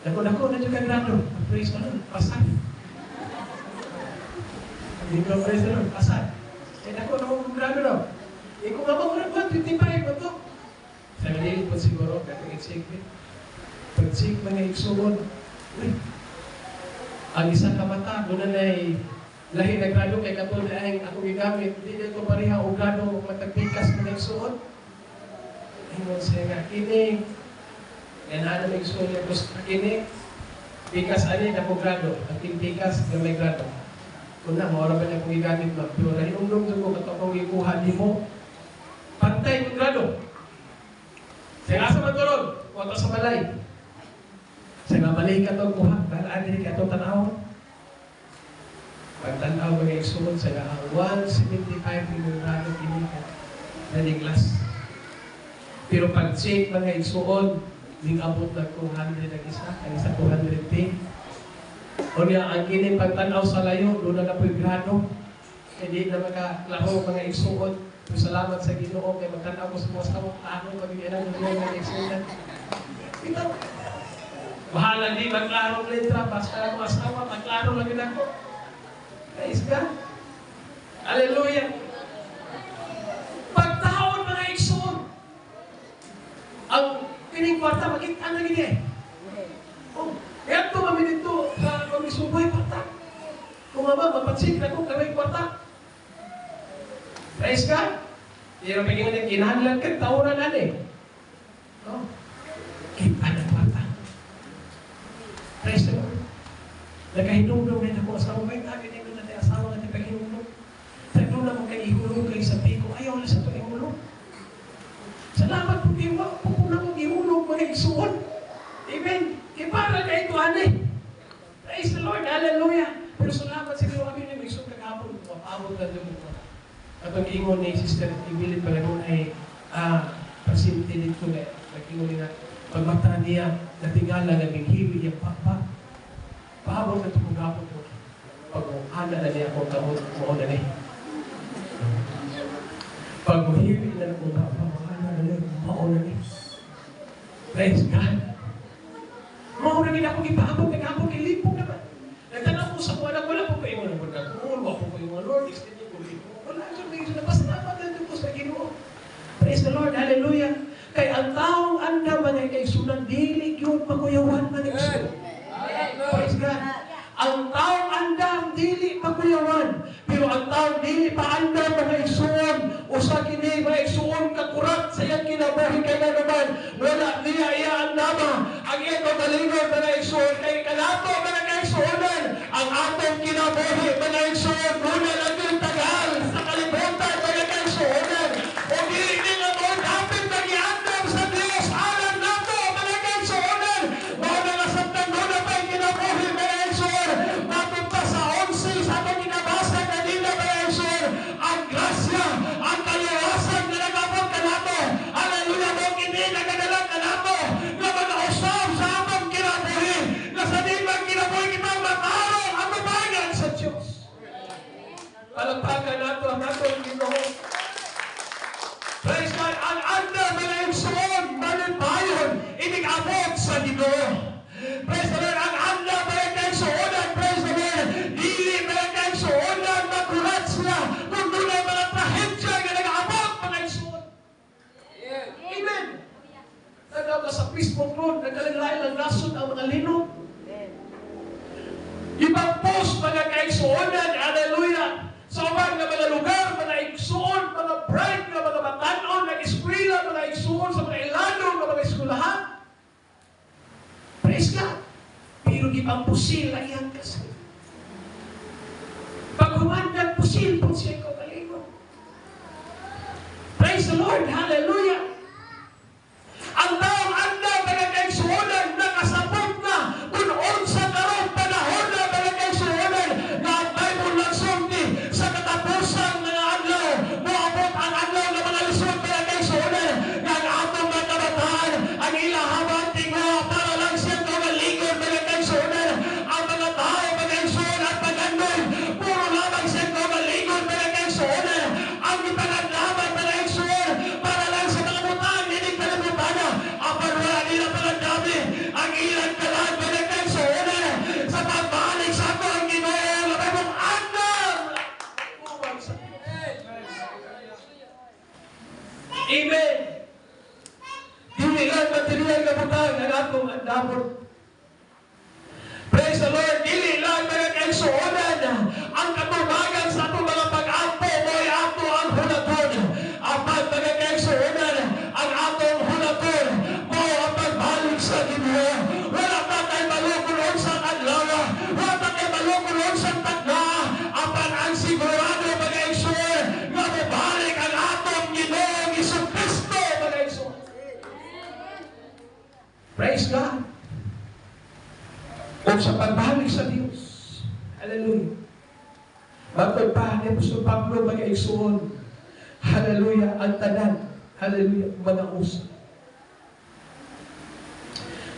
dako-dako na dyan ka grado. Praise the Lord, pasar. Hindi ko, praise the Lord, pasar. Eh, dako na akong grado daw. Eh, kung ako murag 125 ba to? Sabi niya, po siguro, katong itsik. Pag-tsik, mga igsuon, uy, ang isa ka mata, doon na lahi na grado kay katulad ay ako gigamit, di na ito pareha o grado matagpikas mga igsuon. Ingon siya nga, kini, yan na igsuon niya, gusto kini, pikas ani na po grado, ang pikas na may grado. Kung na, maura pa niya kung gigamit ba. Pero nahinumdum ko kato akong gikuha nimo. Pantay ng grado. Sa asa man karon, kuha sa balay. Sa nga balay ka to kuha, balaan diri ka to tan-awon. Pagtan-aw mga igsoon sa nga ang 175 yung grado kini ka na glass. Pero pag check, mga igsoon, ning abot na 200 ang isa, ang isa 210. O niya, ang kini pagtanaw sa layo, doon na napoy grado. Hindi na makaklaro, mga igsoon. Pero salamat sa Ginoo kay magtanaw ko sa mga asawa, klaro pag ilan ng mga igsoon. Ito. Bahala di magklaro ang letra, basta ang asawa, magklaro lang yun ako. Praise God. Hallelujah. Pagtaon, mga igsoon, ang kining kwarta, makita na gini eh. Oh, kaya ito kami dito sa pag-isubay kwarta. Kung ama, mapatsik na ko kami kwarta. Praise God. Pero pagiging nga kinahanglan ka, taoran na eh. Oh. Kita na kwarta. Praise the Lord. Nakahinumdum na ako asawa. May tabi niya na tayo asawa nga di paghinumdum. Sabi na mo kay ihulog kay sa biko. Ayaw na sa ito ihulog. Salamat po kayo. Wa po ko na mong ihulog, mga igsuon. Amen. Kaya para kay ito, ane. Praise the Lord. Hallelujah. Pero salamat sa Ginoo kami ni may kagahapon. Mapabot na din mo. Atong ingon ni Sister Emily Palagon ay pasyente dito na nag-ingon niya pagmata niya natingala na minghiwi yung papa. Paabot na ito kung gapon ko. Pag ana na niya akong kamot, mao na ni. Pag muhiwi na akong papa, ana na niya, mao na ni. Praise God. Mao na gid ako gipaabot kagapon kay lipong naman. Nagtanaw ko sa kuwan, wala po ko ingon ang nagkuol, wala po ko ingon, Lord, extend ko lipong. Wala sa may basta dapat na ko sa Ginoo. Praise the Lord, hallelujah. Kay ang taong andam, mga kaigsunan, dili gyud makuyawan, mga igsunan. Praise God. Ang taong andam dili makuyawan, pero ang taong dili pa andam, mga igsuon, usa kini, mga igsuon, kakurat sa iyang kinabuhi kay naman wala niya iya andama ang iyang kaugalingon, mga igsuon, kay kanato, mga kaigsuonan, ang atong kinabuhi, mga igsuon, duna lang yung tagal sa kalibutan, mga kaigsuonan, o dili ni nga mo dapat nagiandam sa Dios alang nato, mga kaigsuonan. Mao na nga samtang duna pa kinabuhi, mga igsuon, mapunta sa 11 sa atong ginabasa kanina, mga igsuon, ang grasya, ang kaliwasan nga nagabot kanato. Hallelujah. Mo kini nagadala kanato nga mga-usab sa atong kinabuhi na sa di man kinabuhi kita matarong ang mabagan sa Dios. Palakpakan nato ang atong Ginoo. Praise God. Ang andam, mga igsoon, malipayon, inig-abot sa Ginoo. Praise the Lord. Ang andam, mga kaigsuonan, praise the Lord, dili, mga kaigsuonan, makurat sila kung dunay mga trahedya nga nag-abot, mga igsoon. Amen. Tanaw ka sa Facebook road, nagkalain lang nasod ang mga linog. Ibang post, mga kaigsuonan, hallelujah. Sa uban nga mga lugar, mga igsuon, mga bright nga mga batanon, nag-eskwela, mga igsuon, sa mga ilano nga mga eskwelahan. Praise God. Pero gipang pusil ang iyang kasi. Pag human nagpusil po siya kaugalingon. Praise the Lord. Hallelujah. Ang taong andam, mga kaigsuonan, nakasabot na kung unsa karon panahon na, mga kaigsuonan, na ang Bible nagsulti sa katapusan mga adlaw, moabot ang adlaw nga mga lisod, mga kaigsuonan, nga ang atong mga kabataan, ang ilahabang tinga para lang siya kaugalingon, mga kaigsuonan. Ang mga tao, mga igsuon, at pagandol puro lamang siya kaugalingon, mga kaigsuonan. Ang ipanaglaban, mga igsuon, para lang sa O sa pagbalik sa Dios. Hallelujah. Matod pa ni Apostol Pablo, mga igsuon. Hallelujah. Ang tanan. Hallelujah. Mga usa.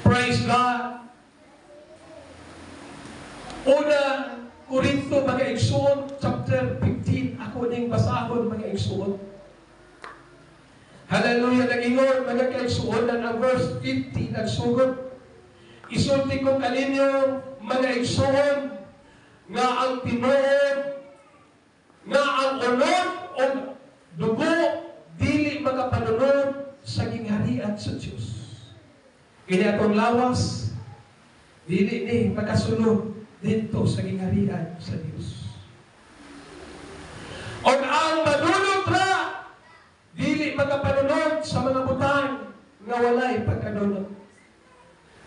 Praise God. Una Corinto, mga igsuon, chapter 15. Ako ning basahon, mga igsuon. Hallelujah. Nag-ingon, mga kaigsuonan, ang verse 50 nagsugod. "Isulti ko kaninyo, mga igsuon, nga ang tinuod nga ang unod o dugo dili makapanunod sa gingharian sa Dios." Kini atong lawas dili ni makasulod didto sa gingharian sa Dios. Og ang madunot ra dili makapanunod sa mga butang nga walay pagkadunot.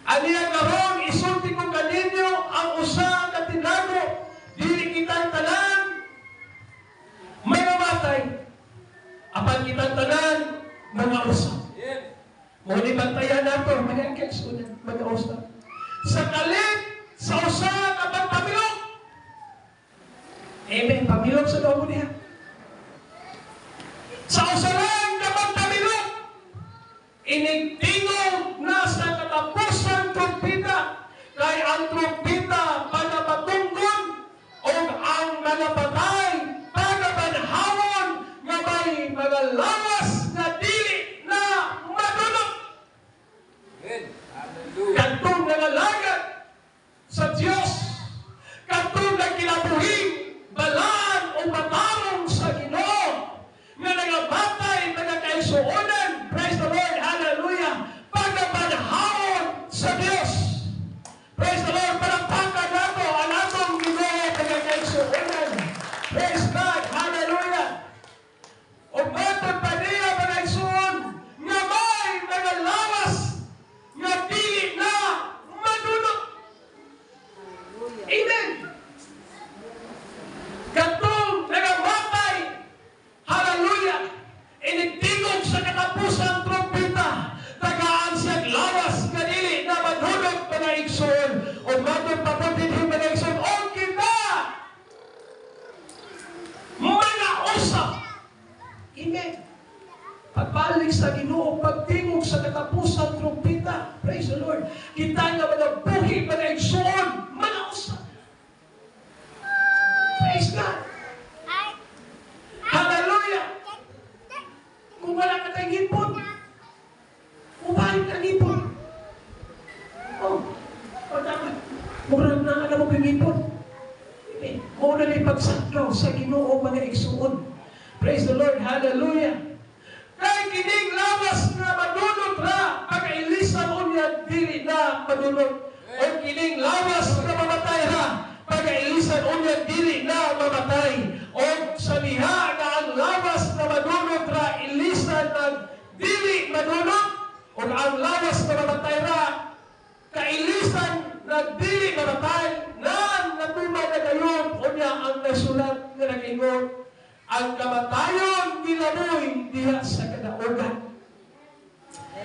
Aniya karon isulti ko kaninyo ang usa ka tinago: dili kitang tanan may mamatay, apan kitang tanan mga usab. Mao ni bantayan nato, mga kaigsuonan, mga usab. Sa kalit sa usa ka pagpamilok. Amen. Pamilok sa loob niya. Sa usa lang ka pagpamilok, inigtingog na sa katapusan trumpeta, kay ang trumpeta pagapatunggon o ang mga patay pagabanhawon nga may mga lawas nga dili na madunot. Amen. Hallelujah. Kadtong nangalagad sa Dios, kadtong nagkinabuhing balaan o matarong sa Ginoo, nga nangabatay, mga kaigsuonan, praise the Lord, hallelujah, pagabanhawon sa Dios. Praise the Lord, palakpakan nato ang atong Ginoo, mga kaigsuonan. Praise God, hallelujah. O matod pa niya, mga igsuon, nga may mga lawas nga dili na madunot. Hallelujah. Amen. Katong nagamatay, hallelujah, inigtingog sa katapusan trumpeta, tagaan siya lawas nga dili na madunot, mga igsoon. O matod pa po dinhi, mga igsoon, o kita, mga usab. Amen. Pagbalik sa Ginoo, pagtingog sa katapusan trumpeta, praise the Lord. Kita nga mga buhi, mga igsoon, mga usab. Praise God. Hallelujah. Kung wala ka tayong ngipon, ubahin ka ngipon. Oh, o dapat, murag na alam mo kung ngipon. Hindi. Mao na may pagsaklaw sa Ginoo, mga igsuon. Praise the Lord. Hallelujah. Kay kining lawas nga madunot ra, pagkailisan unya dili na madunot. O kining lawas nga mamatay ra, pagkailisan unya dili na mamatay. O sa diha nga ang lawas nga madunot ra ilisan nag dili madunot, o ang lawas nga mamatay ra kailisan nag dili mamatay, na natuman na gayon unya ang nasulat nga nag-ingon, "Ang kamatayon gilamoy diha sa kadaugan."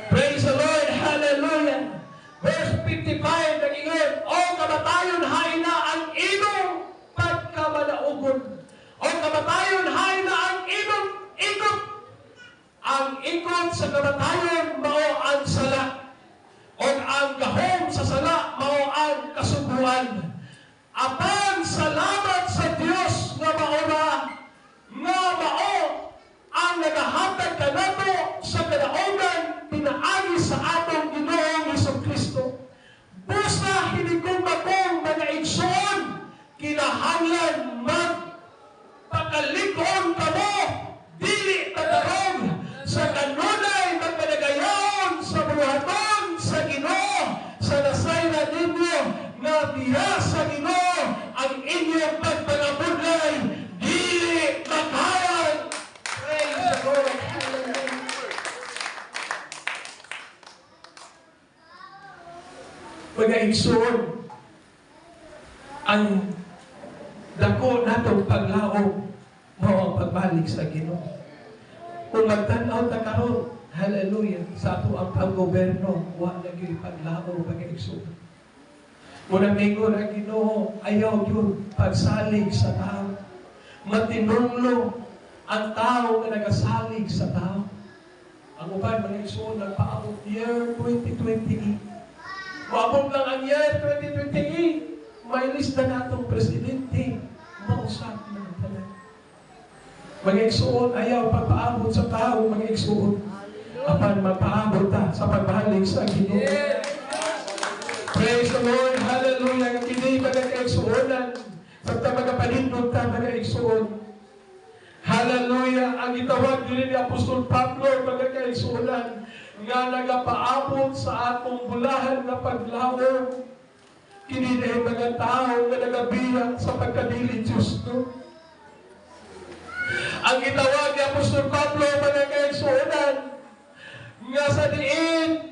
Praise the Lord. Hallelujah. Verse 55, nag-ingon, "O kamatayon, hain na ang imong pagkamalaugon? O kamatayon, hain na ang imong ikot? Ang ikot sa kamatayon mao ang sala. O ang gahom sa sala mao ang kasuguan. Apan salamat sa Dios nga maura nga mao ang nagahatag kanato sa kadaugan pinaagi sa atong Ginoong Kristo." Busa hinigugma kong mga igsoon, kinahanglan magpakalig-on kamo, dili tatarong sa kanunay magpanagayon sa buluhaton sa Ginoo, sa nasayran ninyo nga diha sa Ginoo ang inyong pagpangabudlay dili makayag. Praise the Lord. Hallelujah. Mga igsoon, ang dako natong paglaom mao ang pagbalik sa Ginoo. Kung magtan-aw ta karon, hallelujah, sa ato ang panggoberno, wa na gyud paglaom, mga igsoon. Unang mingon ang Ginoo, ayaw yun pagsalig sa tao. Matinunglo ang tao nga nagasalig sa tao. Ang uban, mga igsoon, nagpaabot year 2028. Moabot lang ang year 2028, may lista na atong presidente, mausap na ang tanan. Mga igsoon, ayaw pagpaabot sa tao, mga igsoon. Apan mapaabot ta sa pagbalik sa Ginoo. Praise the Lord. Hallelujah. Kini mga kaigsuonan. Sa mga panindot ta, mga igsuon. Hallelujah. Ang gitawag din ni Apostol Pablo, mga kaigsuonan, nga nagapaabot sa atong bulahan nga paglaom. Kini dahil mga tao nga nagabiya sa pagkadili Diyos, no? Ang gitawag ni Apostol Pablo, mga kaigsuonan, nga sa diin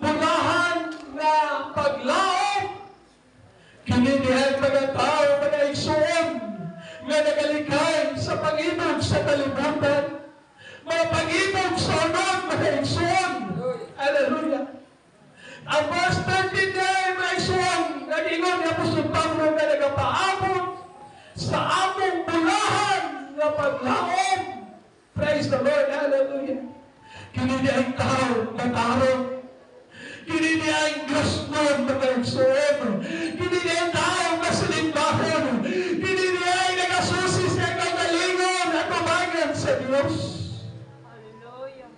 bulahan na paglaom, kini dihay mga tao, mga igsoon, nga nagalikay sa pag-ibig sa kalibutan, mga pag-ibig sa unod, mga igsoon. Hallelujah. Ang verse 13 ay, mga igsoon, nag-ingon ni Apostol Pablo nga nagapaabot sa atong bulahan nga paglaom. Praise the Lord. Hallelujah. Kini dihay tao nga tarong. Kini dihay Diyos nun, mga igsoon. Kini dihay tao nga silimbahon. Kini dihay nagasusi sa kagalingon at umagan sa Diyos. Hallelujah.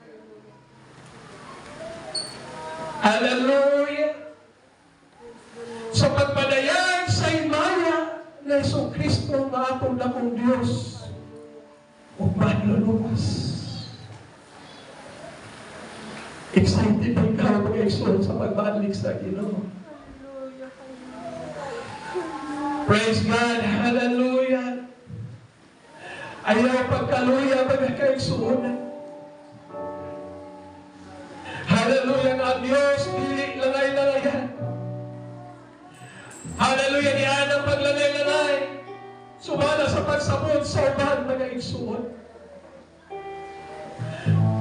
Hallelujah. Sa pagpadayag sa himaya na Hesus Kristo nga atong dakong Diyos ug manluluwas. Excited ba ikaw, mga igsoon, sa pagbalik sa Ginoo? Hallelujah. Praise God. Hallelujah. Ayaw pagkaluya, mga kaigsuonan. Hallelujah nga ang Diyos, dili langay-langayan. Hallelujah, niyan ang paglalay-lalay. Sumala sa pagsabot sa uban, mga igsuon.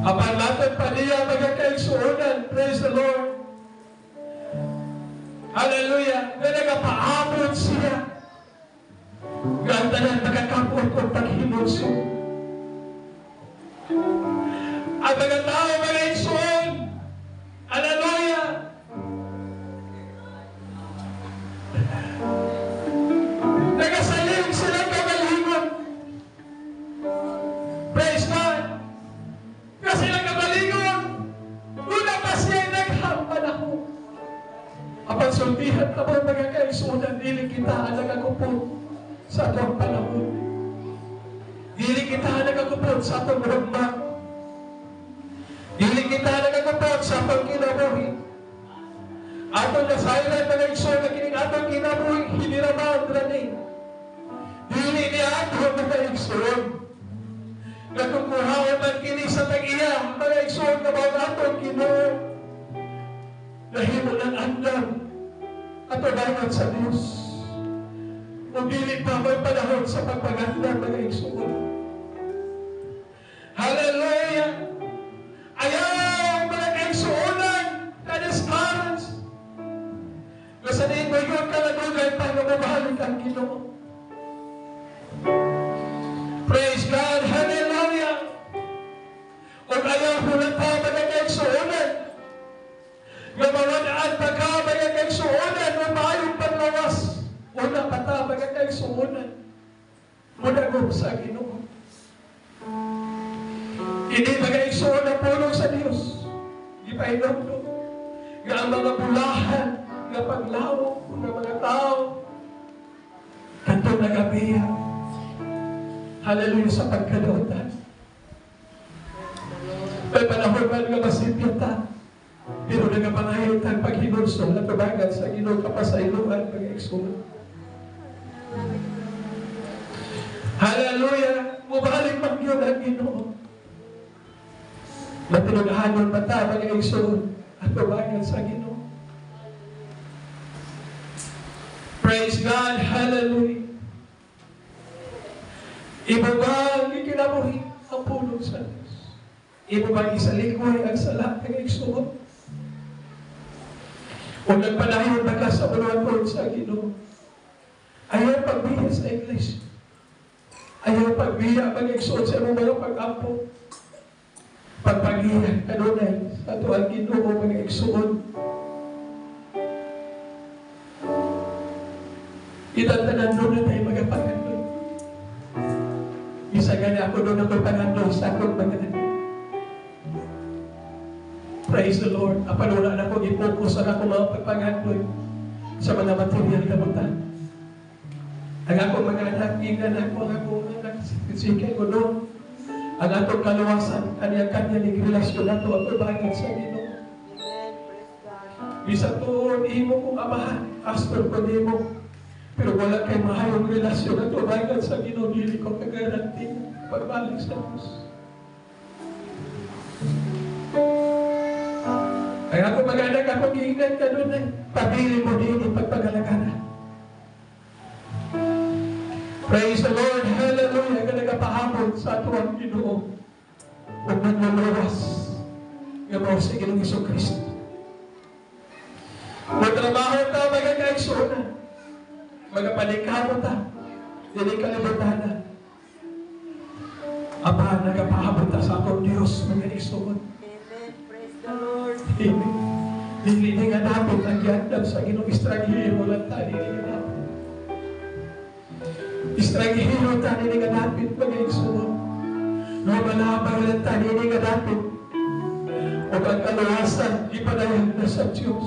Apan matod pa niya, mga kaigsuonan. Praise the Lord. Hallelujah. Nga nagapaabot siya. Nga ang tanan makakapot og paghinulsol. Ang mga tao, mga igsoon. Hallelujah. Nagasalig silang kagalingon. Praise God. Kasi silang kagalingon. Una pa siya naghampan ako. Apan sultihan ta mo, mga kaigsuonan, dili kita ang nagakupot sa atong panahon. Dili kita ang nagakupot sa atong rugma. Dili kita ang nagakupot sa atong kinabuhi. Atong nasayran, mga igsoon, na kining atong kinabuhi, hiniraman rani. Dili ni ato, mga igsoon. Nga kung kuhaon man kini sa tag-iya, mga igsoon, nga mao atong Ginoo. Nahimo ng andam at tubangan sa Diyos. Kung dili pa may panahon sa pagpaganda, mga igsoon. Hallelujah! Ayaw, mga kaigsuonan, ka-discourage. Nga sa diin mo yun kaladugay pa nga mabalik ang Ginoo. Praise God! Hallelujah! Kung ayaw mo lang pa, mga kaigsuonan, nga mawadaan pa ka, mga kaigsuonan, o maayong paglawas, una pa ta, mga kaigsuonan, munagom sa Ginoo. Ini, mga igsoon, ang pulong sa Dios. Gipahinomdom nga ang mga bulahan nga paglaom ng mga tao kadto nagabiya. Hallelujah, sa pagkadautan. May panahon man nga masipyat ta, pero nagapangayot ang paghinulsol at tubangan sa Ginoo kapasayloan, mga igsoon. Hallelujah! Mubalik man yun ang Ginoo. Matinughanon pa ta, mga igsoon, at tubangan sa Ginoo. Praise God! Hallelujah! Imo bang ikinabuhi ang pulong sa Diyos? Imo bang isalikoy ang sala, mga igsoon? O nagpadayon ba ka sa ulo sa Ginoo. Ayaw pagbiya sa iglesia. Ayaw pagbiya mag-igsoon sa imong mga pag-ampo. Pagpagiya kanunay sa atuang Ginoo mga igsoon. Itantanan doon na tayo magapangandoy. Isa gani ako doon ako'y pangandoy sa akong mga anak. Praise the Lord. Apan wala na akong i-focus ang akong mga pagpangandoy sa mga material na butang. Ang akong mga anak, ingnan ako ang akong anak, sige ko doon. Ang atong kaluwasan, kanya-kanya ni relasyon nato ang ubangan sa Ginoo. Amen. Praise God. Bisa tuon imo kong amahan, pastor ko nimo. Pero wala kay mahayong relasyon at ubangan sa Ginoo, dili ko kagaranti pagbalik sa Diyos. Ang akong mga anak, akong giingnan ka doon ay pabili mo din pagpagalagana. Praise the Lord, hallelujah, nga nagapahamot sa atuang Ginoo ug nanluluwas nga mao sa Ginoong Jesucristo. Magtrabaho ta, magakaigsoon, magapalikamo ta, dili kalibutan na. Apa, nagapahabot ta sa atong Dios, mga igsoon. Amen. Praise the Lord. Amen. Dili ni nga dapit ang giandam sa Ginoong estranghero lang ta, dili nga dapit. Estranghero ta, dili nga dapit, mga igsoon. Lumalabang lang ta, dili nga dapit. Ug ang kaluwasan, ipadayag na sa Diyos.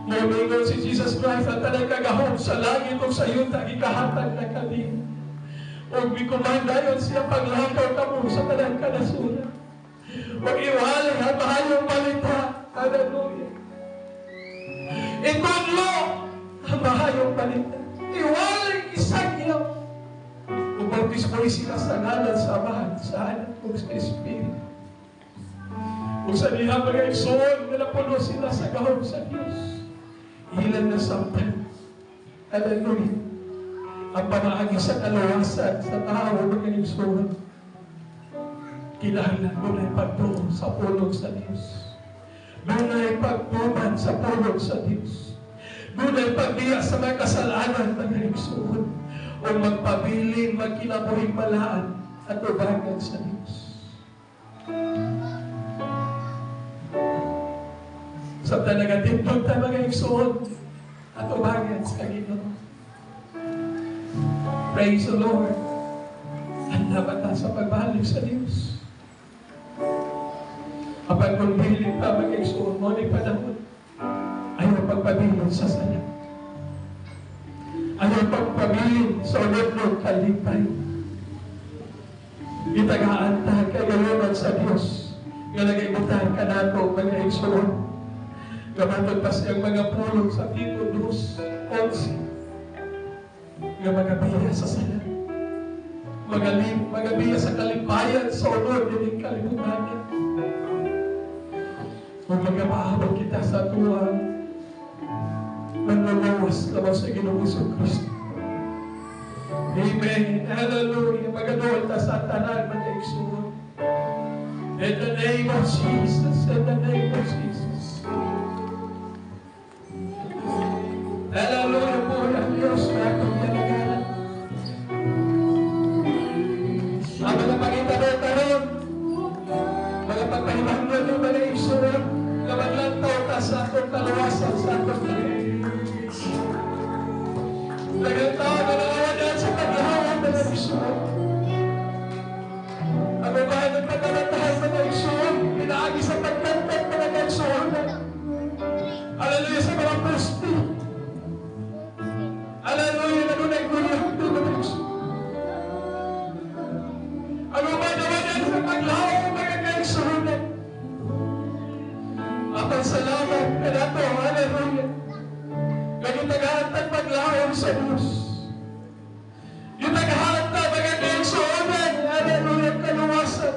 Mumingon si Jesus Christ ang tanang kagahom sa langit ug sa yuta, gikahatag na kami. Ug mikumanda siya paglakaw kamo sa tanang kanasuran. Ug iwalay ang mahayong balita. Hallelujah. Itudlo ang mahayong balita. Iwalay isang iyaw. Ug bautismo sila sa ngalan sa Amahan, sa Anak ug sa Espiritu. Ug sa diha mga igsoon nga napuno sila sa gahom sa Dios. Ilan na samtan. Hallelujah. Ang pamaagi sa kaluwasan sa tao mga igsoon. Kinahanglan dunay pagtuo sa pulong sa Dios. Dunay pagtuman sa pulong sa Dios. Dunay pagbiya sa mga kasalanan mga igsoon. O magpabilin, magkinabuhing malaan at ubangan sa Dios. Sa nagatimplog tayo mga igsoon at ubangan sa Ginoo. Praise the Lord. Handa ba ta sa pagbalik sa Diyos? Kapag kung dili pa mga igsoon mo ni panahon, ayaw pagpabilin sa sala. Ayaw pagpabilin sa unod kalipay. Itagaan ta kagayonan sa Diyos nga nagaibutan ka nato mga igsoon. Gamatod pa siyang mga pulong sa Tito 2:11 nga magabiya sa sala. Magabiya sa kalipayan sa unod dining kalibutan. Kung magapahabot kita sa tuwa, manluluwas lamang sa Ginoong Jesucristo. Amen. Hallelujah. Magaduol ta sa tanan mga igsoon. In the name of Jesus. In the name of Jesus. Hallelujah po ang Diyos na akong kalagalan. Ang mga pangitabo karon, mga pagpahimangnon ng mga igsoon, nga maglantaw ta sa atong kaluwasan, sa atong kaluwasan. Daghang tao na nangawanan sa paglahawan mga igsoon. Ang ubahan ng pagkamantahan mga igsoon, pinaagi sa pagkantat mga kaigsoon. Hallelujah sa mga poste. Hallelujah, na doon ay kuryente mga igsoon. Ang ubahan naman sa paglahawan mga kaigsoon. Apan salamat kanato, hallelujah. Gitagahan tag paglaom sa Diyos. Gitagahan ta mga kaigsuonan, hallelujah, kaluwasan.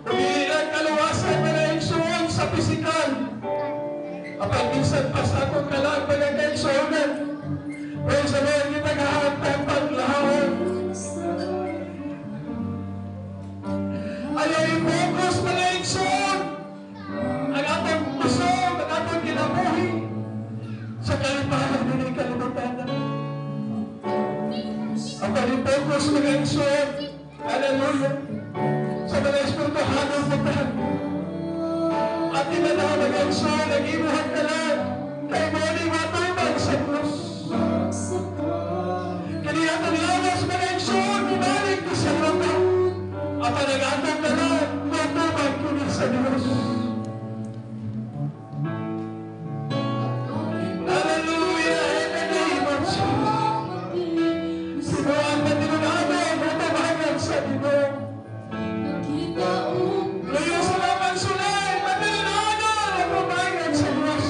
Ug ang kaluwasan mga igsuon sa pisikal. Apan minsan pa sa akong kalag mga kaigsuonan. Praise the Lord, gitagahan ta paglaom. Ayaw i-focus mga igsuon. Ang atong kusog, ang atong kinabuhi, mga igsoon. Hallelujah. Sa mga espirituhanong butang. At tinanaw mga igsoon, ang imuhang talan, kay mo ni matubag sa krus. Kani atong lawas, mga igsoon, mubalik ni sa lupa. Apan ang atong talan, matubag kini sa Diyos. Hallelujah! In the name of Jesus. Sinuan man tinunado ang matabangan sa Ginoo. Luyo sa mga sulay, matinunado ang matabangan sa Diyos.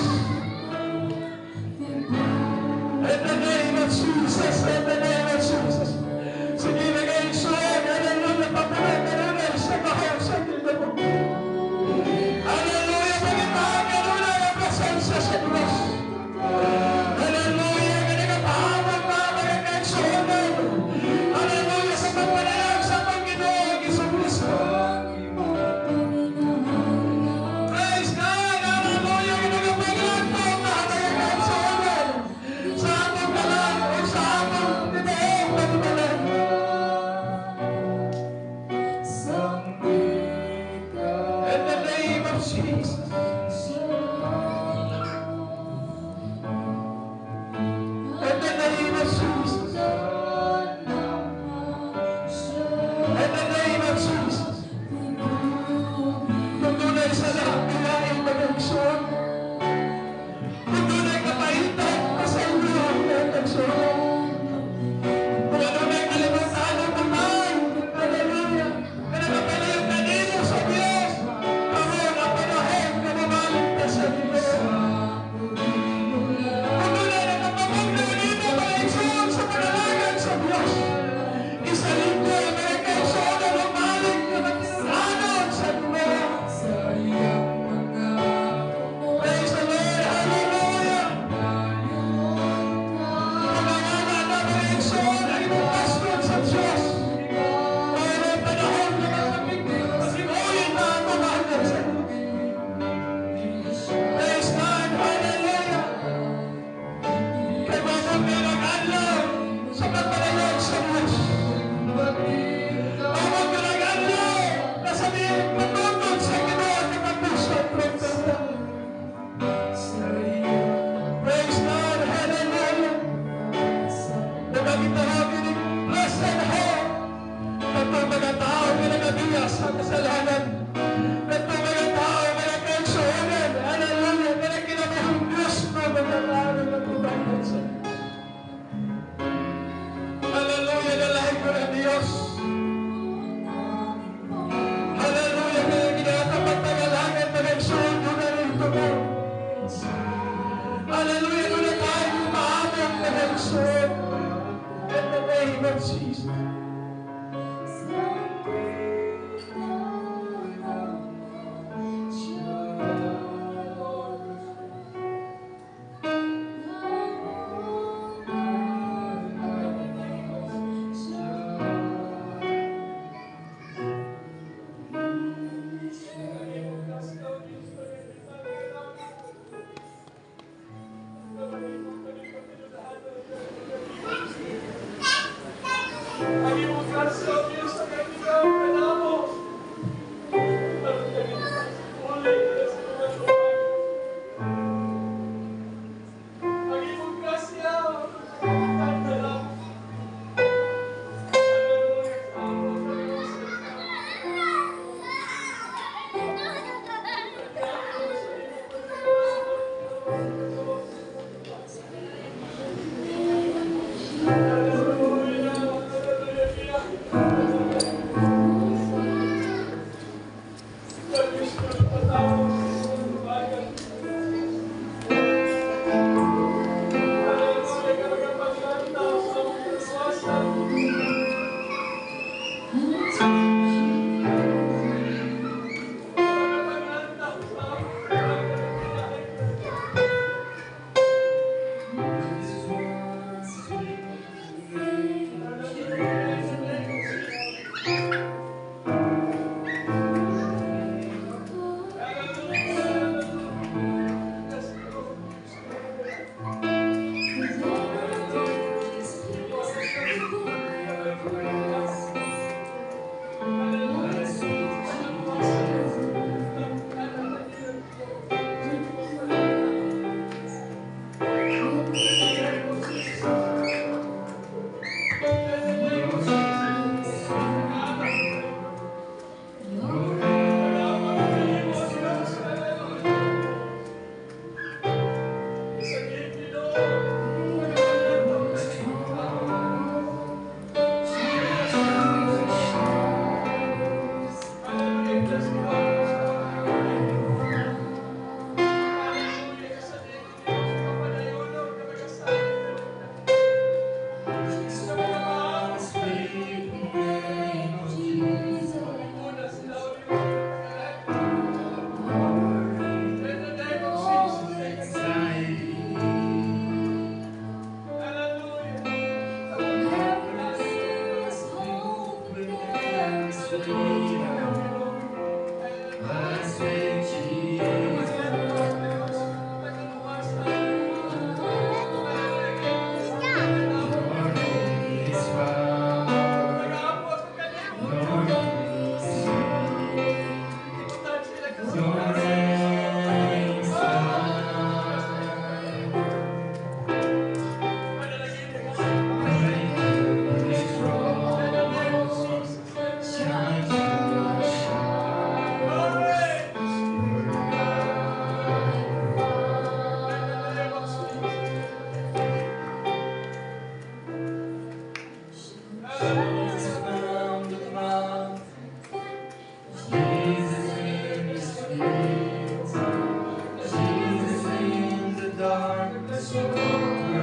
Lord. God bless you.